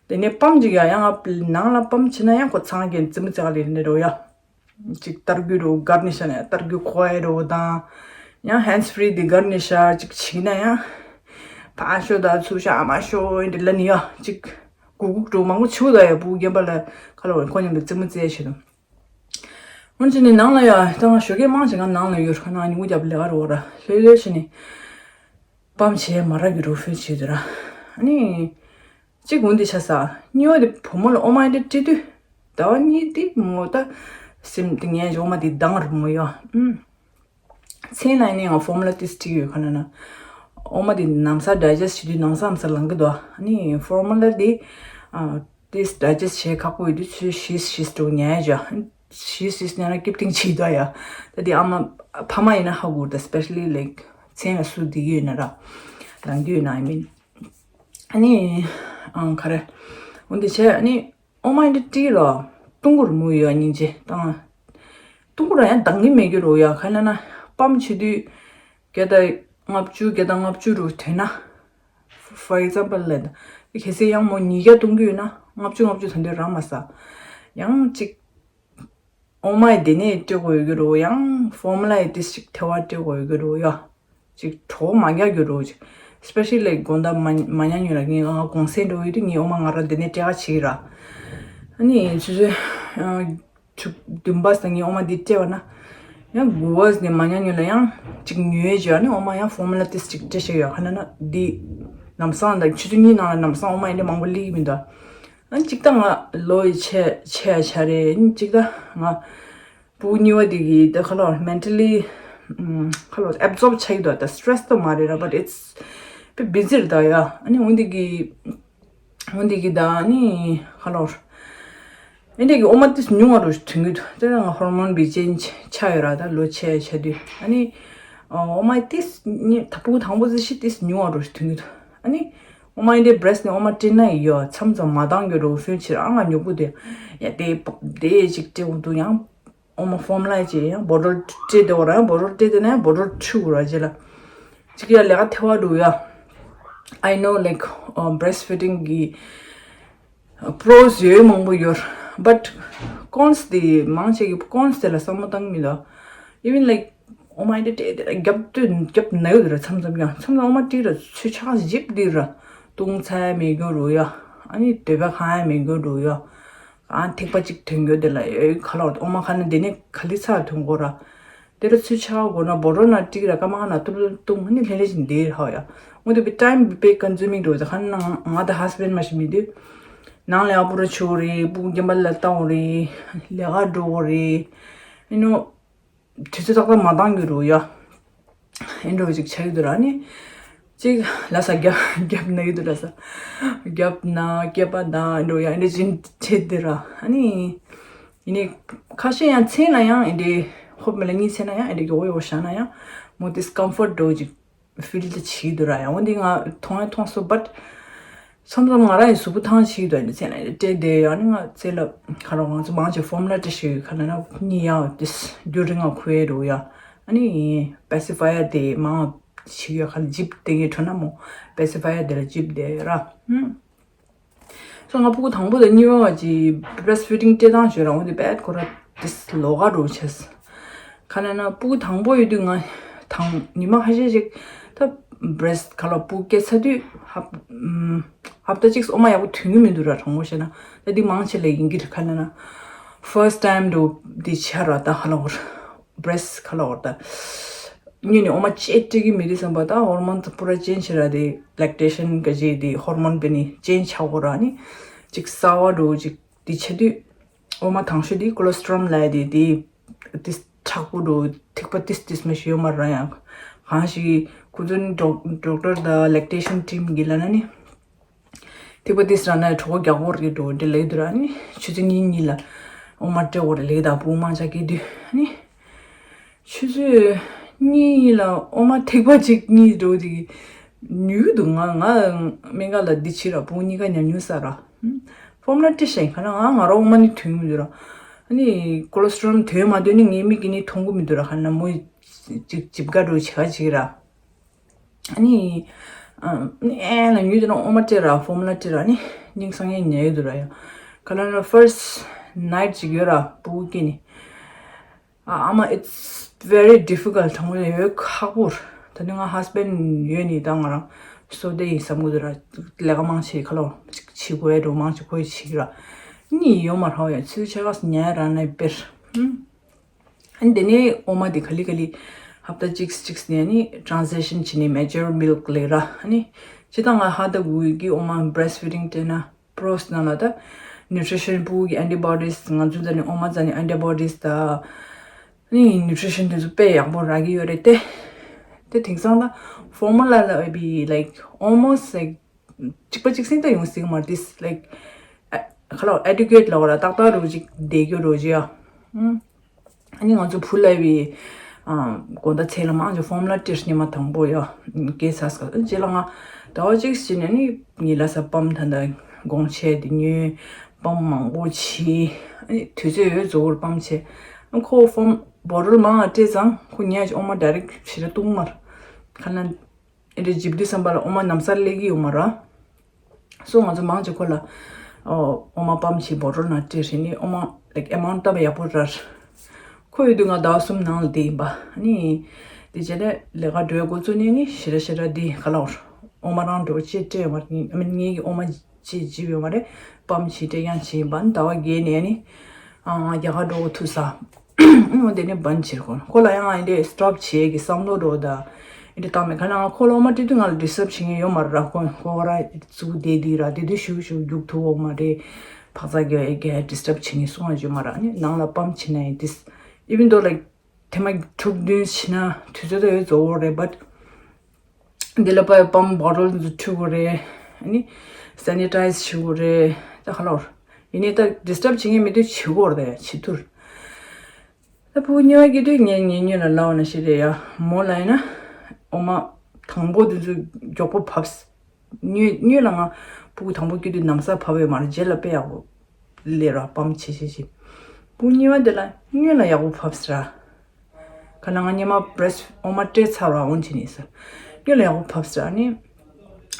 དེ་ནས་པམ་ཅིག་ཡ་ཡང་ང་ནང་ལ་པམ་བྱེད་ན་ཡང་ཁོ་ཚང་གི་རྩེད་མོ་རྩེ་ག་ལེ་ནས་འགྲོ་ཡ། ཅིག་ཏར་རྒྱུ་རོ་གར་ནི་ཤ་ནས་ཏར་རྒྱུ་ཁོ་ཨེ་རོ་དང་། ཡང་ཧེན་སི་ཕི་རི་དེ་གར་ནི་ཤ་ཅིག་བྱིག་ན་ཡང་། ཕ་ཤོ་ད་ཚུ་ཤ་ཨ་མ་ཤོ་ཨེ་འདི་ལ་ནི་ཡ་ཅིག་གུ་གུ་འགྲོ་མང་པོ་ཆུ་ད་ཡ་བུ་རྒན་པ་ལ་ཁ་ལོ་ཁོ་མཉམ་དུ་རྩེད་མོ་རྩེ་ཤེས་དང་། འོན་ཅི་ནི་ནང་ལ་ཡ་ད་ང་ཞོགས་ཀས་མང་ཆེ་ང་ནང་ལ་ཡོད་ཁ་ན་ཉིན་གུང་རྒྱབ་ལས་ཀ་རོ་ར་ལྷོད་ལྷོད་བྱས་ནི། པམ་བྱས་མ་རག་གི་རོ་ཧྥེ་བྱས་དུ་ར། ཨ་ནི། གཅིག་འོན་ཏེ་ཆ་ས། གཉིས་པ་དེ་བུ་མོ་ལ་ཨོ་མ་ཨེ་འདྲ་སྤྲད་དུས། ཟླ་བ་གཉིས་དེ་མོ་ད། སེམས་དེ་ངས་འཇོག་མ་དེ་སྡང་རུ་མོ་ཡོད། ཨུམ། མཚན་ལ་ནི་ང་ཕོར་མུ་ལ་ཏིས་སྤྲད་ཡོད་ཁ་ན་ན། ཨོ་མ་དེ་ནམ་ས་ཌའི་ཇེ་སི་བྱེད་དུས་ནམ་ས་ནམ་ས་ལངས་གི་འདུག་ཨ་ནི་ཕོར་མུ་ལ་དེ། ཨ། ཏིས་ཌའི་ཇེ་སི་བྱེད་ཁག་པོ་ཡོད་དུས་ཚོད་ཤིས་ཤིས་འགྲོ་ཉལ་ཡ། ཤིས་ཤིས་ཉལ་ན་སྐྱིད་ཏིང་ཆེ་དོ་ཡ། ད་དེ་ཨ་མ་ཕ་མ་ཡིན་ན་ཧ་གོ་ད་སི་པེ་ཤ་ལི་ལའིཀ་མཚན་ལ་སུ་དེ་ཡོད་ན་ར། ལངས་རྒྱུ་ཡོད་ན་ཨའི་མིན། ཨ་ནི། ཨང་ག་རེ། འོན་ཏེ་བྱས་ཨ་ནི། ཨོ་མ་ཨེ་འདྲ་སྤྲད་རོ། བཏུང་གི་རུ་མོ་ཡོད་སྙིང་རྗེ་དང་། བཏུང་གི་ར་ཡང་འདང་གི་མེད་གི་རོ་ཡ་ག་ན་ན། པམ་བྱེད་དུས། བརྒྱ་དང་ལྔ་བཅུ་བརྒྱ་དང་ལྔ་བཅུ་རུ་ཐོན་ན། For example ལབ་ད། གལ་སྲིད་ཡང་མོ་ཉིས་བརྒྱ་བཏུང་གི་ཡོད་ན་ལྔ་བཅུ་ལྔ་བཅུ་ད་འདོད་རང་མ་ཟ། ཡང་གཅིག་ཨོ་མའི་དེ་ནས་སྤྲད་དགོས་ཡོད་ཀྱི་རེད། ཡང་ཕོར་མུ་ལ་ཡི་དེ་ཞིག་ཐེ་བ་སྤྲད་དགོས་ཡོད་ཀྱི་རེད་ཡ། ཅིག་གྲོགས་མ་རྒྱག་རྒྱུ་རེད་ཅིག་སི་པེ་ཤལ་ལའིཀ་དགོང་དག་མ་མ་ཉལ་ཉོས་ལ་ངས་ང་གུང་སེང་འགྲོ་ཡོད་དུས་ངའི་ཨོ་མ་ང་རང་དེ་ནས་སྤྲད་ག་བྱེད་ཀྱི་ར། ཨ་ནི་ཆུ་ཚོད་ཆུ་བདུན་པ་སང་ངའི་ཨོ་མ་འདི་སྤྲད་པ་ན། ཡང་དགུ་པ་ནས་མ་ཉལ་ཉོས་ལ་ཡང་ཅིག་ཉོས་བྱས་ཨ་ནི་ཨོ་མ་ཡང་ཕོར་མུ་ལ་ཏིས་ཅིག་སྤྲད་བྱས་ཡོད་ཁ་ན་ན་འདི། ལམ་སང་དང་ཆུ་ཚོད་གཉིས་ནང་ལ་ལམ་སང་ཨོ་མ་ཡིན་ནི་མང་པོ་སླེབས་ཀྱི་མི་འདུག་ཨ་ནི་གཅིག་ད་ང་ལོ་ཡི་ཆེ་ཆེ་ཡ་ཆ་རེད། ཨ་ནི་གཅིག་ད་ང་བུ་གཉིས་པ་དེ་གི་ད་ཁ་ལོ་མེན་ཊལ་ལི་ཁ་ལོ་ཨེབ་ཛོརབ་བྱ་ཡི་འདུག་ད་སི་ཊེ་རེ་སི་ད་མ་རེད་ར། བཊ་ཨིཊ་སི་བི་ཛི་རེད་ད་ཡ། ཨ་ནི་འོན་དེ་གི་འོན་དེ་གི་ད་ཨ་ནི་ཁ་ལོ་ཨེ་འདྲས་ཀྱི་ཨོ་མ་ཏིས་ཉུང་བ་རུ་ཐོན་གི་འདུག་དེ་ད་ང་ཧོར་མོན་བི་ཅེན་ཇི་ཆགས་ཡོད་ར། ད་ལོ་ཆེ་ཆ་དུས་ཨ་ནི་ཨོ་མ་ཏིས་ཉི་ད་ཕྲུ་གུ་དང་པོ་ཙི་ཤི་ཏིས་ཉུང་བ་རུ་ཐོན་གི་འདུག་ཨ་ནི། ཨོ་མ་ཨེ་འདྲའི་བྲེ་སི་ཊི་ནས་ཨོ་མ་སྤྲད་ན་ཡོད་མཚམས་མཚམས་མ་འདང་གི་རོ་ཧྥེ་ཕྱིར་ཨ་ང་ཉོ་གུ་དེ། ཡ་དེ་དེ་ཅིག་སྤྲད་འོང་དུ་ཡང་ཨོ་མ་ཕོར་མུ་ལ་ཅེ་ཡང་བོ་ཊལ་སྤྲད་དེ་འོ་ར་ཡང་བོ་ཊལ་སྤྲད་དེ་ན་ཡང་བོ་ཊལ་ཆུ་ར་ཅེ་ལ། ཅིག་ཡ་ལས་ཀ་ཐེ་བ་འགྲོ་ཡ། I know like breastfeeding གི་པྲོ་སི་ཡོད་མང་པོ་ཡོད། བཊ་ཀོན་སི་དེ་མང་ཆེ་གི་ཀོན་སི་དེ་ལ་བསམ་བློ་བཏང་གི་མི་འདུག་ཨི་ཝན་ལའིཀ་ཨོ་མ་ཨེ་འདྲ་སྤྲད་དེ་ར་རྒྱབ་དུས་རྒྱབ་ན་ཡོད་དེ་ར། མཚམས་མཚམས་ཡང་མཚམས་མཚམས་ཨོ་མ་སྤྲད་ར་ཚུར་ཆག་ཞིབ་དེ་ར། བཏུང་ཚར་མེད་རྒྱུ་རུ་ཡ། ཨ་ནི་དོད་པ་གང་ཡང་མེད་རྒྱུ་རུ་ཡ། གང་ཐིགས་པ་གཅིག་ཐོན་རྒྱུ་དེ་ལ་ཡོད་ཁ་ལོ་ཨོ་མ་ཁ་ན་དེ་ནས་ག་ལི་ཚ་ཐོན་གོ་ར། དེ་ར་ཚུར་ཆག་གོ་ན་བོ་ཊལ་ནང་སྤྲད་ར་ཀ་མ་ན་ཏུབ་ཏུབ་བཏུང་ཨ་ནི་ལྷེ་ལྷེ་བཞིན་དེ་ར་ཧ་ཡ། འོ་དེ་བི་ཊའིམ་བི་པེ་ཀོན་ཛུ་མིང་རུ་ད་ཁ་ན་ང་ད་ཧས་བྷེན་མ་ཞིག་མི་དུས། ནང་ལས་ཨ་པུ་ར་ཆུ་རེད། སྤུ་རྒན་པ་ལ་བཏང་རེད། ལས་ཀ་འགྲོ་རེད། ཨེ་ནོ། དུས་ཚོད་ཏག་ཏག་མ་འདང་གི་རུ་ཡ། ཨེ་འགྲོ་ཅིག་ཆགས་ཀྱི་འདུག་ར་ནི། ཅིག་ལ་ས་རྒྱབ་རྒྱབ་ན་ཡོད་འདུག་ལ་ས། རྒྱབ་ན་སྐེད་པ་ན་ཨེ་འགྲོ་ཡ་ཨེ་འགྲོ་ཅིག་བྱེད་འདི་ར་ཨ་ནི། ཡིན་ནི། ཁ་ཤས་ཡང་མཚན་ལ་ཡང་ཨེ་འདྲའི་ཧོབ་མེ་ལ་གཉིད་ཆེ་ན་ཡང་ཨེ་འདྲའི་གི་འོ་ཡོ་བཞག་ན་ཡང་མོ་ཏིས་ཀམ་ཕོར་ཊི་འགྲོ་ཅིག་ཕིལ་ཏེ་བྱེད་ཀྱི་འདུག་ར། ཡང་འོ་འདི་ང་མཐོང་ཡང་མཐོང་སོང་། བཊ་མཚམས་མཚམས་ང་རང་ཡི་གཟུགས་པོ་ཐང་ཆད་ཀྱི་འདུག་ཨ་ནི་ཚེ་ན་སྤྲད་དེ་ཡང་ནི་ང་ཚེ་ལ་ཁ་རོག་ང་ཚོ་མང་ཆེ་ཕོར་མུ་ལ་སྤྲད་ཤེས་ཡོད་ཁ་ན་ན་གཉིད་ཡང་དེ་རྒྱུ་རིང་ང་ཁུ་ཡེ་རུ་ཡ། ཨ་ནི་པེ་སི་ཕ་ཡར་དེ་མང་ཞིག་ཡོད་ཁ་ལ་ཇིབ་དེ་ངས་ཁྲོ་ན་མོ་པེ་སི་ཕ་ཡར་དེ་ལ་ཇིབ་དེ་ཡོད་ར། ཧུམ། སོ་ང་ཕྲུ་གུ་དང་པོ་དང་གཉིས་པ་བ་ཅི་བྲེ་སི་ཊི་ཕི་ཌིང་སྤྲད་སྟངས་ཞོར་རང་འོ་དེ་བེད་ཁོ་ར་དེ་ལོག་ག་འགྲོ་བྱས། ཁ་ན་ན་ཕྲུ་གུ་དང་པོ་ཡོད་དུས་ང་དང་ཉི་མ་ཁ་ཤས་ཤིག་ད་བྲེ་སི་ཊི་ཁ་ལ་ཕྲུ་གུ་སྐྱེས་ཚར་དུས་ཧབ་ཧབ་ཏ་གཅིག་ཨོ་མ་ཡག་པོ་ཐོན་གི་མི་འདུག་ར། དྲང་པོ་བཤད་ན་ད་འདི་མང་ཆེ་ལ་ཡིན་གྱི་རེད། ཁ་ན་ན་ཕར་སི་ཊི་ཊའིམ་འགྲོ་འདི་ཆ་ར་ད་ཧ་ལ་བོར། བྲེ་སི་ཊི་ཁ་ལ་བར་ད། སྔོན་ནས་ཨོ་མ་ཅེ་སྤྲད་ཀྱི་མི་འདུག་བསམ་པ་ད་ཧོར་མོན་ད་པུ་ར་ཅེན་ཇི་ར་དེ་ལེག་ཊེ་ཤན་ག་ཅེ་དེ་ཧོར་མོན་པེ་ནི་ཅེན་ཇི་ཆགས་གོ་ར་ནི། ཅིག་གསར་བ་འགྲོ་ཅིག་དེ་ཆ་དུས་ཨོ་མ་དང་ཤོས་དེ་ཀོ་ལོ་སི་ཊི་རོལ་ལ་དེ་དེ་དེ་དྲག་པོ་འགྲོ་ཐིགས་པ་ཏིས་ཏིས་མ་ཞིག་ཡོད་མ་ར། ཡང་གང་ཞིག་ཁོ་ཚོ་ནི་ཌོག་ཌོག་ཊར་ད་ལེག་ཊེ་ཤན་ཊིམ་གི་ལ་ན་ནི། ཐིགས་པ་ཏིས་ར་ན་གྲོད་ཁོག་རྒྱགས་པོ་རེད་འགྲོ་འདི་ལེགས་འདུག་ར། ཨ་ནི་ཆུ་ཚོད་གཉིས་གཉིས་ལ་ཨོ་མ་སྤྲད་དགོས་རེད་ལེགས་དང་བུ་མང་ཆ་སྐྱེས་དུས། ཨ་ནི་ཆུ་ཚོད་གཉིས་གཉིས་ལ་ཨོ་མ་ཐིགས་པ་གཅིག་གཉིས་འགྲོ་དེ་ཉུལ་འདུག་ང་ང་སྨན་ཁང་ལ་འདི་བྱེད་ར་བུ་གཉིས་ཀ་ཉལ་ཉུལ་ས་ར། ཧྥོམ་ལ་སྤྲད་ཤེས་ཁ་ན་ང་ང་རང་ཨོ་མ་ནི་ཐོན་མི་འདུག་ར། ཨ་ནི་ཀོ་ལོ་སི་ཊོལ་ཐོན་མ་ཐོན་ནི་ངའི་མིག་གིས་ནི་མཐོང་གི་མི་འདུག་ར། ཁ་ན་མོ་ཅིག་ཅིབ་ཀ་འགྲོ་བྱེད་ཁ་ཅིག་ར། ཨ་ནི། ཨ་ནི་ཨེ་ལ་ཉུལ་དེ་ན་ཨོ་མ་སྤྲད་ར་ཧྥོམ་ལ་སྤྲད་ར། ཨ་ནི་སྙིང་སང་ངེ་ཉལ་ཡོད་འདུག་ར་ཡ། ཁ་ལ་ན་first night ཅིག་ཡོད་ར་བུ་སྐྱེས་ནི། ཨ་ཨ་མ་it's very difficult དྲང་པོ་ཡོད་ཁག་པོར། ད་ནི་ང་ཧས་བྷེན་ཡོད་ནི་ད་ང་རང་སོ་དེ་ཡིན་བསམ་གི་འདུག་ར། ལས་ཀ་མང་ཆེ་ཁ་ལོ་ཅིག་བྱེད་དགོས་ཡ་འགྲོ་མང་ཆེ་ཁོས་བྱེད་ཀྱི་ར། ནི་ཡོད་མ་ར་ཡ་ཚིལ་ཆེ་ཁག་ཉལ་ར་ན་དཔེར། ཨ་ནི་དེ་ནས་ཨོ་མ་དེ་ག་ལེ་ག་ལེ་ཧབ་ཏ་གཅིག་གཅིག་ནས་ནི་transition བྱས་ནས་mature milk ལེགས་ར། ཨ་ནི་སྤྱིར་བཏང་ང་ཧ་ད་གུ་གི་ཨོ་མ་breastfeeding སྤྲད་ན་པྲོས་ནང་ལ་ད་nutrition བུ་གི་antibodies ང་ཚོ་ད་ནི་ཨོ་མ་ད་ནི་antibodies ད་ནི་nutrition དེ་ཚོ་དཔེ་ཡག་པོ་རག་གི་ཡོད་རེད་དེ། དེ་དེང་སང་ད་formula ལ་be like almost like གཅིག་པ་གཅིག་སེང་ད་ཡོང་སྲིད་མ་རེད། this like ཁ་ལོ་adequate ལ་བ་ལ་ཏག་ཏག་རུ་ཅིག་བསྡད་རྒྱུ་རུ་ཅི་ཡ། ཨ་ནི་ང་ཚོ་བུ་ལ་བའི་དགོང་དག་ཚེ་ལ་མང་ཆེ་ཧྥོམ་ལ་སྤྲད་ཉི་མ་དང་པོ་ཡ་སྐྱེས་ཚར་སྐབས་རྗེས་ལ་ང་ཟླ་བ་གཅིག་ཕྱིན་ནས་ནི་ཉི་ལ་ས་པམ་ད་ད་དགོང་ཆེ་དེ་ཉོས་པམ་མང་པོ་བྱིས། ཨ་ནི་དུས་ཚོད་ཡོད་རྫོགས་པར་པམ་བྱས། ཨ་ཁོ་ཧྥོམ་bottle མང་ང་སྤྲད་ཙང་ཁོ་ཉལ་ཅིག་ཨོ་མ་direct ཕྱི་ར་བཏུང་མར་ཁ་ན། ཨེ་འདྲ་ཇིབ་དུས་བསམ་པ་ལ་ཨོ་མ་ནམ་སར་སླེབས་ཀྱི་ཡོད་མ་ར། སོ་ང་ཚོ་མང་ཆེ་ཁོ་ལ་ཨོ་ཨོ་མ་པམ་ཞིག་bottle ནང་སྤྲད་ཧྲི་ནི་ཨོ་མ་like amount ཏབ་ཡག་པོ་ར། ཁོ་ཡོད་དུས་ང་ཟླ་བ་གསུམ་ནང་ལ་དེ་ཡིན་པ་ནི། དེ་རྗེས་ནས་ལས་ཀ་འགྲོ་འགོ་བཙུགས་ནས་ནི་ཞེ་དྲག་ཞེ་དྲག་དེ་ག་ལ་བར་ཨོ་མ་རང་འགྲོ་ཅེས་སྤྲད་མ་ར་ནི་ཨ་མི་ངེད་ཀྱི་ཨོ་མ་ཅེས་ཇིབ་ཡོད་མ་རེད། པམ་ཞིག་སྤྲད་ཡང་བྱེད་ཡིན་པ་ནི་ཟླ་བ་བརྒྱད་ནས་ནི་ཨ་རྒྱ་གར་འགྲོ་འགོ་ཐུག་ས། ཨོ་དེ་ནས་བན་བྱེད་དགོས། ཁོ་ལ་ཡང་ཨེ་འདྲས་སི་ཊོབ་བྱེད་ཀྱི་བསམ་བློ་འགྲོ་ད། ཨེ་འདྲས་བཏང་མེད་ཁ་ན་ཁོ་ལ་ཨོ་མ་སྤྲད་དུས་ང་ལ་ཌི་སི་ཊབ་བྱེད་མཁན་ཡོད་མ་རེད་ར། ཁོ་ཁོ་ར་ཙུག་བསྡད་དུས་ར་དེ་དུས་ཞུ་ཞུ་རྒྱུག་ཐུབ་འོ་མ་རེད། བག་ཚ་གི་ཨེ་གེ་ཌི་སི་ཊབ་བྱེད་མཁན་སུ་ཡང་ཡོད་མ་རེད། ཨ་ནི་ནང་ལ་པམ་བྱེད་ན་ཡིན་དུས། even though like ཐེངས་མ་དྲུག་བདུན་བྱེད་ན་དུས་ཚོད་ད་ཡོད་རྫོགས་འོ་རེད་but། འདི་ལ་པའི་པམ་bottle འདི་ཚོ་འཁྲུད་དགོས་རེད། ཨ་ནི་སེ་ནི་ཊའི་ཛི་བྱེད་དགོས་རེད། ད་ག་ལོར་ཡིན་ནའི་ད་ཌི་སི་ཊབ་བྱེད་མཁན་མེད་དུས་བྱེད་དགོས་རེད་ད་ཡ་བྱེད་ཐུར། ད་ཕྲུ་གུ་གཉིས་པ་སྐྱེས་དུས་ངས་ངའི་སྨྱོན་ལ་ལབ་པ་ནང་བཞིན་རེད་ཡ། མོ་ལ་ཡིན་ན་ཨོ་མ་དང་པོ་འདི་ཚོ་མགྱོགས་པོ་བབས། སྨྱོན་སྨྱོན་ལ་ང་ཕྲུ་གུ་དང་པོ་སྐྱེས་དུས་ནམ་སར་བབས་ཡོད་མ་རེད། རྗེས་ལ་དཔེ་ཡག་པོ་ལས་ར་པམ་བྱེད་བྱེད་བྱེད། ཕྲུ་གུ་གཉིས་པ་དེ་ལ་སྨྱོན་ལ་ཡག་པོ་བབས་ར། ཁ་ན་ང་སྔོན་མ་བྷི་རེ་སི་ཊི་ཨོ་མ་སྤྲད་ཚར་བ་འོང་བྱས་ནས་ས། སྔོན་ལ་ཡག་པོ་བབས་ས་ཨ་ནི།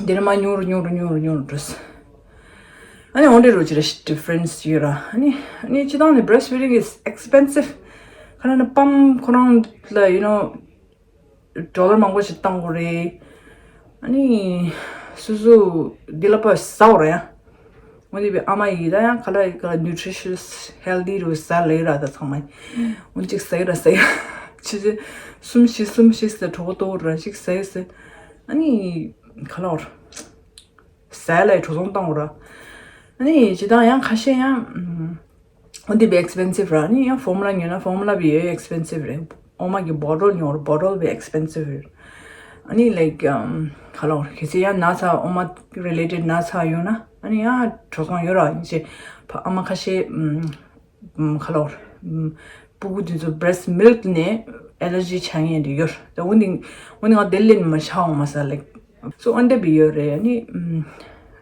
འདི་ནས་མར་ཉུང་རུ་ཉུང་རུ་ཉུང་རུ་ཉུང་རུ་འགྲོ་ས། ཨ་ནི་འོ་འདྲ་རུ་ཅི་ར་ཌི་ཕ་རེན་སི་ཡོད་ར། ཨ་ནི་ཨ་ནི་སྤྱིར་བཏང་ནི་breastfeeding is expensive. ཁ་ན་ན་པམ་ཁོ་རང་ལ་you know ཌོ་ལར་མང་པོ་ཞིག་བཏང་དགོས་རེད། ཨ་ནི་སོ་སོ་འདི་ལ་པ་ཟ་བ་ར་ཡ། འོ་དེ་བས་ཨ་མ་ཡིས་ད་ཡང་ག་ལ་ག་ལ་nutritious healthy རུ་ཟ་ལེ་ར་ད་ཚང་མ། འོ་གཅིག་ཟ་ཡི་ར་ཟ་ཡི་ར། ཆུ་ཚོད་གསུམ་བཞི་གསུམ་བཞི་ཟེར་གྲོད་ཁོག་ལྟོགས་ར་གཅིག་ཟ་ཡི་ཟེར། ཨ་ནི་ག་ལ་བར་ཟ་ལ་ཡི་གྲོ་ཚོང་བཏང་དགོས་ར། ཨ་ནི་ཇི་ལྟར་ཡང་ཁ་ཤས་ཡང་། འོ་འདི་བས་expensive ར། ཨ་ནི་ཡང་formula ཉོས་ན་formula བས་ཡོད་expensive རེད། ཨོ་མ་གི་bottle ཉོ་ར་bottle བས་expensive རེད། ཨ་ནི་like ག་ལ་བར་གལ་སྲིད་ཡང་ན་ཚ་ཨོ་མ་related ན་ཚ་ཡོད་ན་ཨ་ནི་ཡང་གྲོ་ཚོང་ཡོད་ར་ཡིན་ཅེ། ཕ་ཨ་མ་ཁ་ཤས་ག་ལ་བར་ཕྲུ་གུ་དེ་ཚོ་breast milk ནས་allergy ཆགས་ངེས་འདི་ཡོད་ར། ད་འོ་འདི་འོ་འདི་ང་དེ་ལེན་མ་ཤ་འོ་མ་ས་like so འོ་འདི་བས་ཡོད་རེད། ཨ་ནི་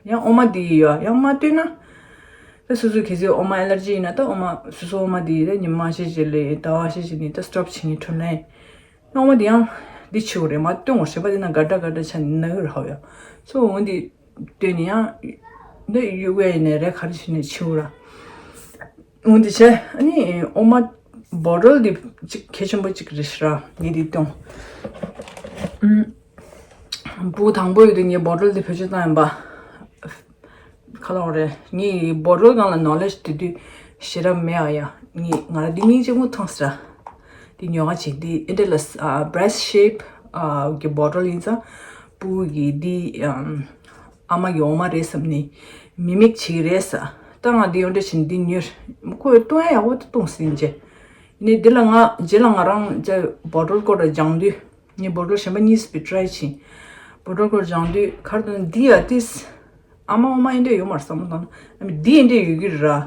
ཡང་ཨོ་མ་འདི་ཡོད་ཡང་མ་བསྟུན་ན། ད་སོ་སོ་གལ་སྲིད་ཨོ་མ་ཨེ་ལར་ཇི་ཡིན་ན་ད་ཨོ་མ་སོ་སོ་ཨོ་མ་དེ་ད་ཉི་མ་ཤས་ཤིག་ལས་ཟླ་བ་ཤས་ཤིག་ནས་ད་སི་ཊོབ་བྱེད་ངེས་འཕྲོད་ནས། ཨོ་མ་དེ་ཡང་འདི་བྱེད་དགོས་རེད་མ་སྟོན་དགོས་རེད་པ། དེ་ན་དགའ་འདྲ་དགའ་འདྲ་ཆ་ནི་ན་གི་རེད་ཧ་ཡ། སོ་འོ་འདི་སྟོན་ནས་ཡང་འདི་ཡུ་གེ་ཡིན་ནས་རེད་ག་རེ་བྱེད་ནས་བྱེད་དགོས་ར། འོ་འདི་བྱས་ཨ་ནི་ཨོ་མ་bottle འདི་གཅིག་གལ་ཆེན་པོ་གཅིག་རེད་ཤག་ར་ངས་འདི་སྟོན། ཨུམ། བུ་དང་པོ་ཡོད་དུས་ངས་bottle འདི་བེད་སྤྱོད་བཏང་ཡིན་པ། ག་ལ་བ་རེད། ངའི་bottle སྒང་ལ་knowledge དེ་དུས་ཞེ་དྲག་མེད་ཨ་ཡ། ངས་ང་རང་འདི་སྙིང་རྗེ་མོ་ཐང་ས་ར། འདི་ཉོ་ག་བྱེད་འདི་ཨེ་འདྲ་ལ་breast shape གི་bottle ཡིན་ཙང་བུ་གི་འདི་ཨ་མ་གི་འོ་མ་རེད་བསམ་ནས་མི་མིག་བྱེད་ཀྱི་རེད་ས། ད་ང་འདི་ཡོང་འདྲ་བྱེད་འདི་ཉོས་ཁོས་བཏུང་ཡ་ཡག་པོ་དུ་བཏུང་ཟིན་རྗེས། ཡིན་ནའི་འདི་ལ་ང་རྗེས་ལ་ང་རང་ཅེ་bottle སྐོར་ལ་སྦྱང་དུས། ངས་bottle གཞན་པ་གཉིས་པའི་try བྱིན། bottle སྐོར་སྦྱང་དུས་ཁར་དུ་འདི་ཡ་ཏིས། ཨ་མ་འོ་མ་ཨེ་འདྲས་ཡོད་མ་རེད་བསམ་བློ་བཏང་ན། ཨ་མི་འདི་ཨེ་འདྲས་ཡོད་ཀྱི་རེད་ར།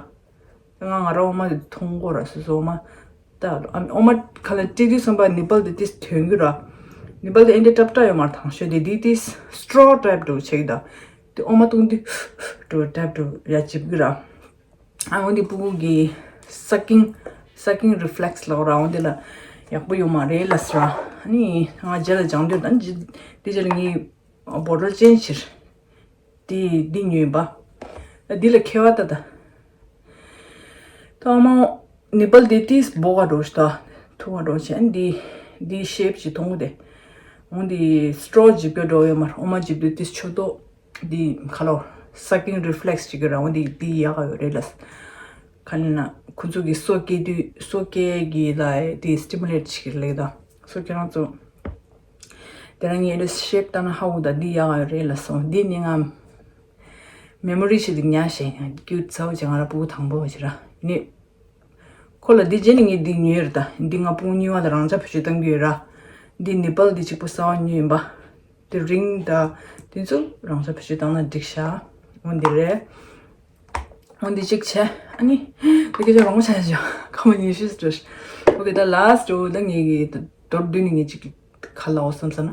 ང་ང་རང་འོ་མ་དེ་མཐོང་གོ་ར། སོ་སོ་འོ་མ། ད་ཨ་མི་འོ་མ་ཁ་ལ་སྤྲད་དུས་ཙམ་པ་ནི་པལ་དེ་ཏིས་ཐོན་གྱི་ར། ནི་པལ་དེ་ཨེ་འདྲས་ཏྲབ་ཏྲ་ཡོད་མ་རེད། དང་ཤོས་དེ་འདི་ཏིས་སི་ཊོ་རོ་ཊའིབ་འདྲ་བོ་བྱེད་ཀྱི་ད། དེ་འོ་མ་བཏུང་དུས་འདྲ་བོ་ཊའིབ་འདྲ་བོ་ཡ་འཇིབ་ཀྱི་ར། ཨ་འོ་འདི་སྤུ་གུ་གི་སག་ཀིང་སག་ཀིང་རི་ཕི་ལེག་སི་ལབ་ར། འོ་འདི་ལ་ཡག་པོ་ཡོད་མ་རེད་ལབ་སོང་ར། ཨ་ནི་ང་རྗེས་ལ་སྦྱང་དུས་ད་འདི་རྗེས་ལ་ངའི་བོ་ཊལ་ཅེན་ཇི་བྱེད། དེ་འདི་ཉོས་པ། འདི་ལ་ཁེ་བ་ད་ད། ད་མ་ནི་པལ་དེ་ཏིས་སྦོ་ག་འགྲོ་ཤི་ད། ཐུ་བ་འགྲོ་ཆེན་འདི། འདི་ཤེབ་ཅིག་མཐོང་གི་དེ། འོ་འདི་སི་ཊོ་རོ་འཇིབ་ག་འགྲོ་ཡོད་མ་རེད། འོ་མ་འཇིབ་དུས་ཏིས་ཆོ་ཏོ། འདི་ཁ་ལོ་སག་ཀིང་རི་ཕི་ལེག་སི་ཅིག་གི་ར། འོ་འདི་འདི་ཡག་ག་ཡོད་རེད་ལབ། ཁ་ལ་ན་ཁོ་ཚོ་གི་སོ་སྐྱེ་དུས་སོ་སྐྱེ་གི་ལ་དེ་སི་ཊི་མུ་ལེ་ཊི་བྱེད་ཀྱི་ལེགས་ད། སོ་སྐྱེ་རང་ཚོ། དེ་རང་ངས་ཨེ་འདྲས་ཤེབ་བལྟས་ན་ཧ་གོ་ད། འདི་ཡག་ཡོད་རེད་ལབ་སོང་། འདི་ནི་ང་མེ་མོ་རི་ཞིག་ཏུ་ཉར་བཞག་ཡང་ཀིའུ་ཊི་ཚ་བོ་བྱས། ང་རང་སྤུ་གུ་དང་པོ་བ་ཞིག་ར་ནི། ཁོ་ལ་འདི་རྗེས་ནི་ངས་འདི་ཉོས་རེད་ད། འདི་ང་སྤུ་གུ་གཉིས་པ་ལ་རང་འཇགས་བེད་སྤྱོད་གཏང་གི་ཡོད་ར། འདི་ནི་པལ་འདི་གཅིག་པོ་གསར་པ་ཉོས་ཡིན་པ། འདི་རིང་ད། འདི་ཚོ་རང་འཇགས་བེད་སྤྱོད་བཏང་ན་འགྲིག་ཤག་འོ་འདི་རེད། འོ་འདི་གཅིག་བྱས། ཨ་ནི་འདི་སྐད་ཆ་རོང་ཆ་ཆ་ཁ་མ་ཉི་ཤུ་ཟེར། ཨོ་ཁེ་ད་ལཱ་སི་ཊི་འོ་ད་ངས་ཀྱི་མདོར་བསྡུས་ནས་ངས་གཅིག་ག་ལབ་འོ་བསམ་ས་ན།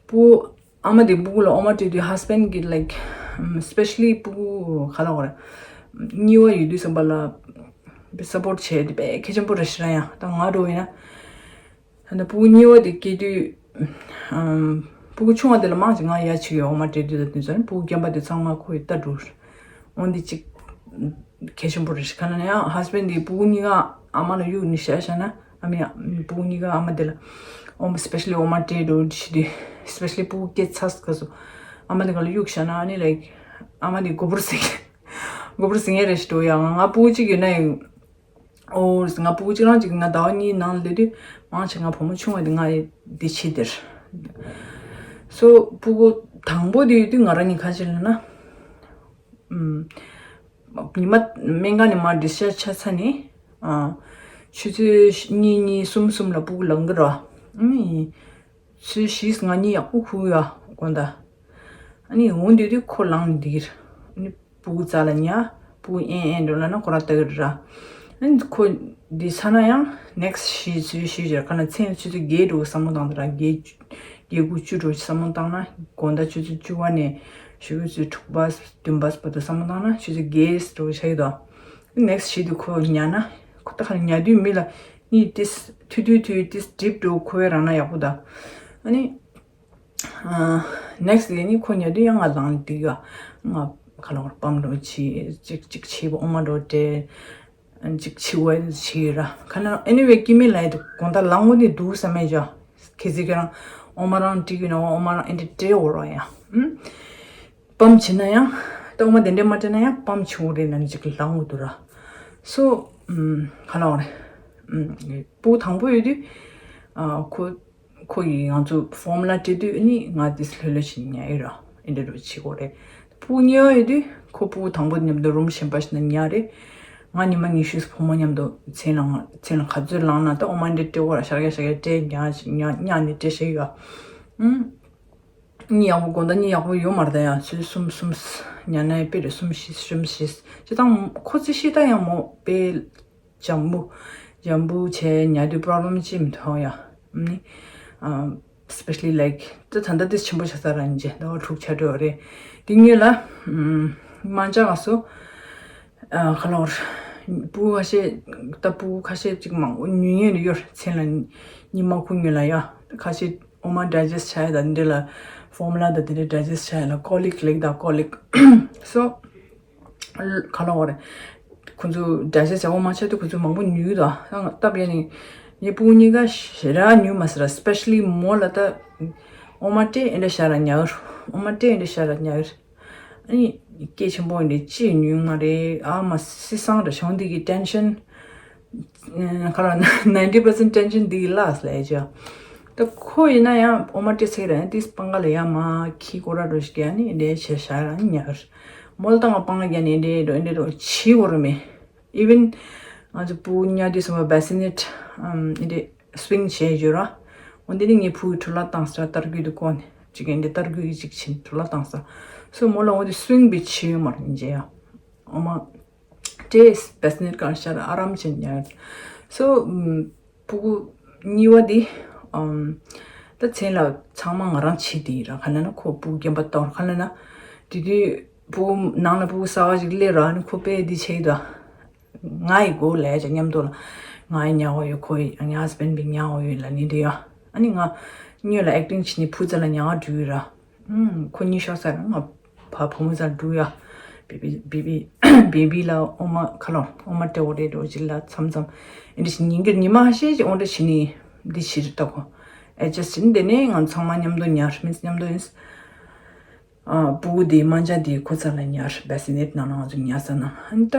སྤུ་ཨ་མ་དེ་སྤུ་གུ་ལ་འོ་མ་སྤྲད་དུས་ཧ་སི་བེན་ཌི་གི་ལའིཀ་སི་པེ་ཤ་ལི་སྤུ་གུ་ག་ལབ་དགོས་རེད། གཉིས་པ་ཡོད་དུས་ཙམ་པ་ལ་སཔོར་ཊི་བྱས་དེ་དཔེ་གལ་ཆེན་པོ་རེད་ཤག་ར། ཡང་ད་ང་འདྲ་བོ་ཡིན་ན། ད་ནི་སྤུ་གུ་གཉིས་པ་དེ་སྐྱེས་དུས། ཨམ། སྤུ་གུ་ཆུང་བ་དེ་ལ་མང་ཆེ་ང་ཡ་ཆེ་ཡོད། འོ་མ་སྤྲད་དུས་ད་དུས་ཙམ་སྤུ་གུ་རྒན་པ་དེ་ཚང་མ་ཁོ་ཡི་ལྟ་འགྲོ། འོ་འདི་གཅིག་གལ་ཆེན་པོ་རེད་ཤག་ཁ་ན་ཡང་ཧ་སི་བེན་ཌི་དེ་སྤུ་གུ་གཉིས་ཀ་ཨ་མ་ལ་གཡུག་ནི་བཞག་བཞག་ན། ཨ་མ་ཡ་སྤུ་གུ་གཉིས་ཀ་ཨ་མ་དེ་ལ་འོ་མ་སི་པེ་ཤ་ལི་འོ་མ་སྤྲད་འགྲོ་ཞིག་དུས་སི་པེ་ཤ་ལི་སྤུ་གུ་སྐྱེས་ཚར་སྐབས་སུ་ཨ་མ་དེ་ག་ལ་གཡུག་བཞག་ན། ཨ་ནི་ལའིཀ་ཨ་མ་དེ་མགོ་པོར་ཟིང་། མགོ་པོར་ཟིང་ངེ་རེད་ཤག་འགྲོ། ཡང་ང་སྤུ་གུ་གཅིག་ཡོད་ན་ཡང་། ཨོ། ང་སྤུ་གུ་གཅིག་རང་གཅིག་ང་ཟླ་བ་གཉིས་ནང་སླེབས་དུས་མང་ཆེ་ང་བུ་མོ་ཆུང་བ་དེ་ང་ཡི་འདི་ཕྱི་དེར། སོ་སྤུ་གུ་དང་པོ་དེ་ཡོད་དུས་ང་རང་གཉིས་ཁ་ཕྱིར་ལ་ན། ཨུམ། ཉི་མ་སྨན་ཁང་ནས་མར་ཌིས་ཅཱར་ཇི་ཆགས་ཚར་ནས། ཨ། ཆུ་ཚོད་གཉིས་གཉིས་གསུམ་གསུམ་ལ་སྤུ་གུ་ལངས་གི་ར། ཨ་ནི། ཆུ་ཚོད་བཞི་ང་གཉིས་ཡག་པོ་ཁུག་ཡ་དགོང་དག་ཨ་ནི་འོང་དུས་དུས་ཁོ་ལངས་འདི་གིར། ཨ་ནི་སྤུ་གུ་རྩ་ལ་ཉལ། སྤུ་གུ་ཨེ་ཨེ་འགྲོ་ལབ་ན་ཁོ་རང་ལྟ་གི་རེད་ར། ཨ་ནི་ཁོ་འདི་ཚར་ན་ཡང་ནེག་སི་ཊི་བཞི་ཆུ་ཚོད་བཞི་ཟེར་ག་ན་མཚན་ཆུ་ཚོད་བརྒྱད་འགྲོ་བསམ་བློ་བཏང་དུས་ར། བརྒྱད་བརྒྱད་དགུ་བཅུ་འགྲོ་བསམ་བློ་བཏང་ན། དགོང་དག་ཆུ་ཚོད་བཅུ་པ་ནས་ཞོགས་ཀྱི་ཆུ་ཚོད་དྲུག་པ་བདུན་པ་བར་དུ་བསམ་བློ་བཏང་ན་ཆུ་ཚོད་བརྒྱད་འགྲོ་ཆགས་ཀྱི་འདུག་ནེག་སི་ཊི་བཞི་དུས་ཁོ་ཉལ་ན། ཁོ་ད་ག་ལ་ཉལ་དུས་མི་ལ་གཉིད་ཏིས་ཐུ་ཐུ་ཐུ་ཏིས་འགྲིབ་འགྲོ། ཁོ་བས་རང་ན་ཡག་པོ་ད། ཨ་ནི། ནེག་སི་ཊི་ནི་ཁོ་ཉལ་དུས་ཡང་ང་ལངས་འདི་ག་ང་ག་ལ་བར་པམ་འགྲོ་ཆི་ཅིག་ཅིག་ཆི་བ་འོ་མ་འགྲོ་ཏེ་ཅིག་ཆི་བ་ཆི་ར། ཁ་ན་ཨེ་ནི་ཝེ་ཀི་མི་ལ་ཡི་དུ་གོང་ད་ལངས་འོ་ནི་འདུག་བསམ་མེད་ཅ། ཁེ་ཟི་ཁེ་རང་འོ་མ་རང་ཏྲིག་ཡོད་ན་འོ་མ་རང་ཨེ་འདྲ་སྤྲད་འོ་ར་ཡ། ཨུམ། པམ་བྱེད་ན་ཡང་ད་འོ་མ་དེ་འདྲས་མ་སྤྲད་ན་ཡང་པམ་བྱེད་འོ་རེད་ན་ནི་ཅིག་ལངས་འོ་འདུག་ར། སོ། ཨུམ། ག་ལ་བ་རེད། ཨུམ། སྤུ་དང་པོ་ཡོད་དུས། ཨ། ཁོ། ཁོ་ཡིས་ང་ཚོ་ཕོར་མུ་ལ་སྤྲད་དུས་ནི་ང་དེ་ལྷོད་ལྷོད་བྱས་ཉལ་ཡོད་ར། ཨེ་འདྲ་འདྲ་བྱེད་དགོས་རེད། སྤུ་གུ་གཉིས་པ་ཡོད་དུས་ཁོ་སྤུ་གུ་དང་པོ་མཉམ་དུ་རུམ་གཞན་པ་ཞིག་ན་ཉལ་རེད། ང་ཉི་མ་ཉི་ཤུ་བུ་མོ་མཉམ་དུ་མཚན་ལ་ང་མཚན་ལ་ག་ཚོད་ལངས་ན་ད་འོ་མ་འདྲ་སྤྲད་དགོས་ར། ཤར་ག་ཤར་ག་སྤྲད་ཉལ་ཉལ་ཉལ་ནས་སྤྲད་བཞག་ཡོད། ཨུམ། གཉིད་ཡག་པོ་དགོང་དག་གཉིད་ཡག་པོ་ཡོད་མ་རེད་ད། ཡང་ཆུ་ཚོད་གསུམ་གསུམ་ཉལ་ན་དཔེ་རེད། གསུམ་བཞི་གསུམ་བཞི་སྤྱི་བཏང་ཁོ་ཚོ་ཤི་ད་ཡང་མོ་དཔེ། འཇམ་པོ། འཇམ་པོ་བྱས་ཉལ་དུས་པོ་རོབ་ལེམ་ཅི་མི་མཐོང་ཡ། ནི། ཨ། སི་པེ་ཤ་ལི་ལའིཀ་ད་ད་ལྟ་དེ་ཆེན་པོ་ཆགས་ཚར་ར། ཉིན་རྗེས་ཟླ་བ་དྲུག་ཆགས་འགྲོ་བ་རེད། དེ་སྔོན་ལ། ཨམ། མ་འཇག་ང་སོ། ཨ། ཁ་ལོར། སྤུ་གུ་ཁ་ཤས་ད་སྤུ་གུ་ཁ་ཤས་ཅིག་མང་པོ་ཉུང་ཉུང་རེ་ཡོད། མཚན་ལ་ཉི་མ་ཁུ་ཉུང་ལ་ཡ། ཁ་ཤས་འོ་མ་ཌའི་ཇེ་སི་ཊི་བྱ་ཡ་ད་འདི་ལ་ཕོར་མུ་ལ་ད་དེ་འདྲ་ཌའི་ཇེ་སི་ཊི་བྱ་ཡ་ལ་ཀོ་ལིག་ལེགས་ད་ཀོ་ལིག་སོ། ག་ལ་བ་རེད། ཁོ་ཚོ་ཌའི་ཇེ་སི་ཊི་ཡག་པོ་མ་བྱས་དུས་ཁོ་ཚོ་མང་པོ་ཉུལ་དང་། ད་སྟབས་ཡག་ནི་ངའི་སྤུ་གུ་གཉིས་ཀ་ཞེ་དྲག་ཉུལ་མ་སོང་ར། སི་པེ་ཤ་ལི་མོ་ལ་ད་འོ་མ་སྤྲད་ཨེ་འདྲ་བཞག་ར་ཉལ། འོ་མ་སྤྲད་ཨེ་འདྲ་བཞག་ར་ཉལ། ཨ་ནི་སྐད་ཆེན་པོ་ཨེ་འདྲ་ཅི་ཉུལ་མ་རེད། ཨ་མ་སི་སང་ར་བྱུང་འདི་གི་ཊེན་ཤན། ཁ་ལ་ནའིན་ཊི་པར་སེན་ཊི་ཊེན་ཤན་འདི་གི་ལགས་ལས་ཅི། ད་ཁོ་ཡིན་ན་ཡང་འོ་མ་སྤྲད་ཚེ་ར་ཡང་ཏིས་སྤང་ག་ལ་ཡ་མ་ཁྱི་ཀོ་ར་འགྲོ་ཞིག་ཡ་ནི་ཨེ་འདྲ་བྱས་བཞག་ར་ཉལ། མོལ་ཏང་ང་སྤང་ག་རྒྱ་ནི་འདྲེ་འགྲོ་འདྲེ་འགྲོ་བྱི་བོར་མེ། ཨི་ཝན་ང་ཚོ་བུ་ཉལ་དུས་སོང་བ་བེ་སི་ནེ་ཊི་ཨམ་འདྲེ་སུ་ཝིང་བྱས་ཡོད་ར། འོ་འདི་ནི་ངའི་བུ་གི་འཕྲུལ་ལག་བཏང་ས་ར་ཏར་གུ་དུ་ཀོན་ཅིག་ཨེ་འདྲེ་ཏར་གུ་གི་ཅིག་ཕྱིན་འཕྲུལ་ལག་བཏང་ས། སོ་མོ་ལ་འོ་དེ་སུན་པའི་ཆེ་མར་འཇེ་ཡ། ཨོ་མ་ཏྲེས་བེས་ནེར་གང་ཤར་ཨ་རམ་ཆེན་ཉར། སོ་ཕྲུ་གུ་གཉིས་པ་དེ་ཨམ་ད་མཚན་ལ་ཚང་མ་ང་རང་བྱེད་དེ་ར། ག་ལ་ན་ཁོ་ཕྲུ་གུ་རྒན་པ་གཏོར། ག་ལ་ན་དེ་དུས་ཕྲུ་གུ་ནང་ལ་ཕྲུ་གུ་གསར་པ་ཞིག་སླེབས་ར། ཨ་ནི་ཁོ་དཔེ་དེ་བྱེད་དོ། ང་ཡི་མགོ་ལས་ཀྱང་མཉམ་དུ་ལ་ང་ཡི་ཉག་འོ་ཡོད། ཁོ་ཡི་ངའི་ཧས་བེན་བི་ཉག་འོ་ཡོད་ལ་ནི་དེ་ཡོ། ཨ་ནི་ང་གཉིས་ལ་ཨེག་ཊིང་བྱེད་ནི་ཕུ་ཙ་ལ་ཉག་འགྲོ་ཡོད་ར། ཁོ་གཉིས་ཤོར་ས་ར་ང་ཕ་བུ་མོ་ཙ་འགྲོ་ཡ། བེ་བི་བེ་བི་བེ་བི་ལ་ཨོ་མ་ཁ་ལོ་ཨོ་མ་སྤྲད་འོ་རེད་འགྲོ་ཅི་ལ་མཚམས་མཚམས་ཨེ་འདྲ་ཞིག་ཉིན་གྱི་ཉི་མ་ཤེས་ཅིག་འོ་འདྲ་བྱེད་ནི་འདི་ཕྱིར་ལྟ་གོ། ཨེ་ཇེ་སི་ཊི་བྱེད་ནི་དེ་ནས་ང་ཚང་མ་མཉམ་དུ་ཉར་མིན་མཉམ་དུ་ཡིན། ཨ་ཕྲུ་གུ་དེའི་མ་འཇའ་དེའི་ཁོ་ཚ་ལ་ཉར་བེ་སི་ནེ་ཊི་ནང་ལ་ང་ཚོ་ཉར་ས་ན་ཨ་ནི་ད་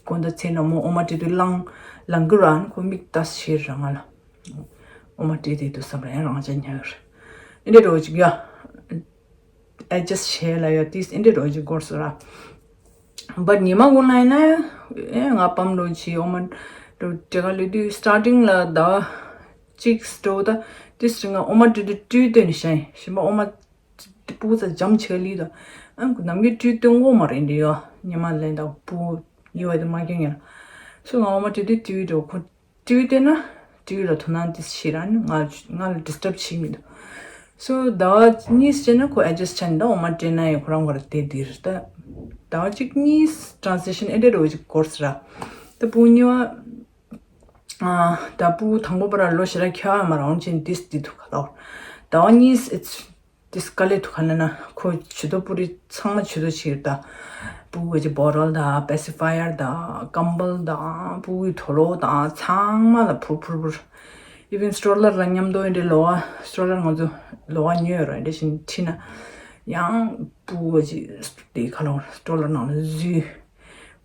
དགོང་དག་མཚན་ལ་མོ་ཨོ་མ་སྤྲད་དུས་ལངས་ལངས་གི་ར། ཨ་ནི་ཁོ་མིག་ལྟ་ཤེས་ར་ང་ལ་ཨོ་མ་སྤྲད་དེ་འདུག་བསམ་ར་ཡང་རང་འཇའ་ཉར་ཨེ་འདྲ་འགྲོ་ཅིག་ཡ། ཨེ་ཇེ་སི་ཊི་བྱས་ལ་ཡ་ཏིས་ཨེ་འདྲ་འགྲོ་ཅིག་འགོར་སོ་ར། བཊ་ཉི་མ་དགོང་ལ་ཡིན་ན་ཨེ་ང་པམ་འགྲོ་ཅིག་ཨོ་མ་འགྲོ་དེ་ག་ལོས་དུས་སི་ཊར་ཊིང་ལ་ཟླ་བ་གཅིག་འགྲོ་ད་ཏིས་རིང་ང་ཨོ་མ་སྤྲད་དུས་སྤྲུལ་སྟོན་ཤ་ཡིན་ཞིམ་པ་ཨོ་མ། ཕྲུ་གུ་ཚ་འཇམ་ཆེ་ལི་དང་ཨ་ནི་ནམ་རྒྱུན་སྤྲུལ་སྟོན་གོ་མ་རེད་འདི་ཡོ། ཉི་མ་ལན་དང་ཕྲུ་གུ་ཡོ་བ་དེ་མ་ཁྱོད་ངེར། སོ་ང་ཨོ་མ་སྤྲད་དུས་སྤྲུལ་འགྲོ་ཁོ་སྤྲུལ་སྟོན་ན་སྤྲུལ་ལ་དོ་སྣང་དེ་ཤེས་ར་ནི་ང་ང་ལ་ཌི་སི་ཊརབ་བྱེད་མི་འདུག་སོ་ཟླ་བ་གཉིས་བྱས་ན་ཁོ་ཨེ་ཇེ་སི་ཊི་ཆ་ནི་ད་ཨོ་མ་སྤྲད་ན་ཡོ་ཁོ་རང་གོ་ར་དེ་འདིར་ད་ཟླ་བ་གཅིག་གཉིས་ཊ་རན་སི་ཤན་ཨེ་འདྲ་འགྲོ་ཅིག་འགོར་སི་ར། ད་ཕྲུ་གུ་གཉིས་པ། ཨ་ད་ཕྲུ་གུ་དང་པོ་པ་ར་ལོ་ཞེ་དྲག་ཁྱོད་ཨ་མ་རང་ཅན་ཏིས་འདི་ཐུག་ག་ལོར། ཟླ་བ་གཉིས་ཨེ་ཏིས་དཀའ་ལས་ཐུག་ག་ན་ན་ཁོ་ཇུས་གཏོགས་པུ་རི་ཚང་མ་ཇུས་གཏོགས་བྱེད་ད། ཕྲུ་གུ་གི་བོ་ཊལ་དང་པེ་སི་ཕ་ཡར་དང་ཀམ་བལ་དང་ཕྲུ་གུའི་དུག་ལོག་དང་ཚང་མ་ལ་ཕུར་ཕུར་ཕུར། ཨི་ཝན་སི་ཊོ་ལར་ལ་མཉམ་དུ་འདི་ལོ་བ་སི་ཊོ་ལར་ང་ཚོ་ལོ་བ་ཉོས་ཡོད་ར་འདི་བཞིན་ཁྲིད་ན་ཡང་ཕྲུ་གུ་གི་དེ་ཁ་ལོ་སི་ཊོ་ལར་ནང་ལ་འཛུལ།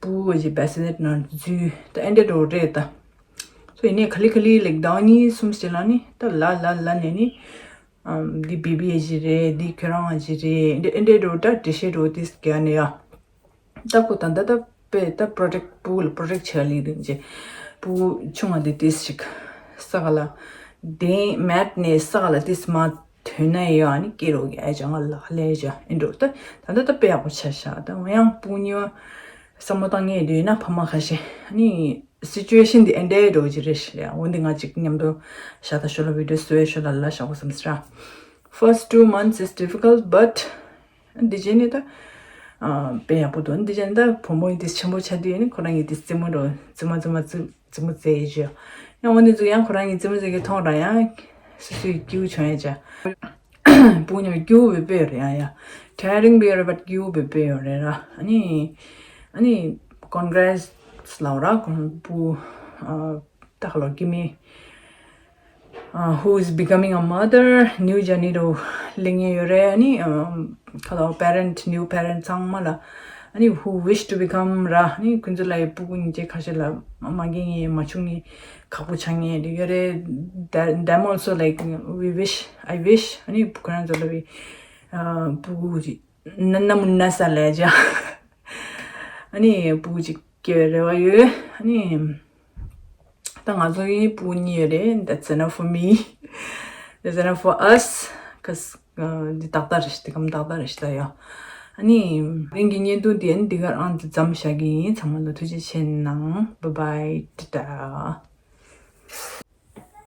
ཕྲུ་གུ་གི་བེ་སི་ནེ་ཊི་ནང་འཛུལ་ད་ཨེ་འདྲ་འགྲོ་རེད་ད། སོ་ཡིན་ནའི་ག་ལེ་ག་ལེ་ལེགས་ཟླ་བ་གཉིས་གསུམ་ཞིག་ལ་ནི་ད་ལ་ལ་ལ་ནས་ནི་ཨམ་འདི་བེ་བི་ཨེ་ཞིག་རེད། འདི་ཁྱོད་རང་ཨེ་ཞིག་རེད། འདི་ཨེ་འདྲ་འགྲོ་ད་འགྲེལ་བཤད་འགྲོ་དེ་ག་ནས་ཡ། ད་ཁོ་ད་ད་ད་པེ་ད་པྲོ་ཊེག་ཕྲུ་གུ་ལ་པྲོ་ཊེག་བྱེད་ལི་རིང་ཅེ་ཕྲུ་གུ་ཆུང་བ་འདི་ཏིས་ཞིག་ས་ག་ལ་དེ་མེད་ནས་ས་ག་ལ་ཏིས་མ་ཐོན་ན་ཡོད་ཨ་ནི་སྐྱེ་རོགས་ཀྱི་ཨེ་ཅང་ང་ལ་ལས་ཅ་ཨེ་འགྲོ་ད་ད་ད་ད་པེ་ཡག་པོ་ཆ་ཤ་ད་ཡང་ཕྲུ་གུ་གཉིས་པ་བསམ་བློ་བཏང་ངེས་དུས་ན་ཕ་མ་ཁ་ཤས་ཨ་ནི་སི་ཅུ་ཨེ་ཤན་འདི་ཨེ་འདྲའི་འགྲོ་གི་རེད་ཤག་འོན་ཏེ་ང་གཅིག་མཉམ་དུ་ཤ་ད་ཤོ་ལ་བི་ཌི་ཡོ་སུ་ཨེ་ཤོ་ལ་ལ་ཤག་གོ་བསམ་སི་ར། First two months is difficult, but འདི་བྱས་ནས་ད་ཨ་དཔེ་ཡག་པོ་འདུག་འདི་བྱས་ནས་ད་བུ་མོ་ཡིན་དེ་ཆེན་པོ་ཆགས་དུས་ཡིན་ཁོ་རང་གི་དེ་རྩེད་མོ་འགྲོ་རྩེད་མོ་རྩེད་མོ་རྩེད་རྩེད་མོ་རྩེ་ཡི་ཅི་ཡང་འོན་ཏེ་ཚུ་ཡང་ཁོ་རང་གི་རྩེད་མོ་རྩེ་གི་མཐོང་ར་ཡང་སུ་སུའི་སྐྱིའུ་བྱུང་ཡ་ཅ་བུ་ཉོ་སྐྱིའུ་བེ་བེ་རེད་ཡ་ཡ་tiring བེ་རེད་but སྐྱིའུ་བེ་བེ་ཡོད་རེད་ར། ཨ་ནི་ཨ་ནི་congrats ལབ་ར་ཁོང་བུ་ཨ་ད་ཁ་ལོ་སྐྱེ་དམན། Uh, who is becoming a mother, new journey 로 སླེབས་ཡོད་རེད། ཨ་ནི་ཁ་ལོ་parent, new parent ཚང་མ་ལ་ཨ་ནི་who wish to become ར་ཨ་ནི་ཁོང་ཚོ་ལ་ཡི་ཕྲུ་གུ་གཉིས་ཀྱི་ཁ་ཤས་ལ་མ་རྒན་ངེས་མ་ཆུང་ངེས་ཁག་པོ་ཆགས་ངེས་རེད་ཡོད་རེད། That- them also like we wish, I wish ཨ་ནི་ཁོ་རང་ཚོ་ལ་བི་ཕྲུ་གུ་ན་ན་མུ་ན་ས་ལ་ཇ་ཨ་ནི་ཕྲུ་གུ་ཅིག་སྐྱེ་བའི་རེ་བ་ཡོད། ཨ་ནི། ད་ང་ཚོ་ཡི་ཕྲུ་གུ་གཉིས་ཡོད་རེད། That's enough for me. That's enough for us. Cause འདི་ཏག་ཏག་རེད་ཤི་འདི་གམ་ཏག་ཏག་རེད་ཤི་ད་ཡ། ཨ་ནི་རིང་གི་བརྙན་ཐུང་འདི་ཨ་ནི་འདི་གར་ཨང་དུ་མཚམས་བཞག་གི་ཡིན། ཚང་མ་ལ་ཐུགས་རྗེ་ཆེ་གནང་། Bye bye. ཏ་ཏ།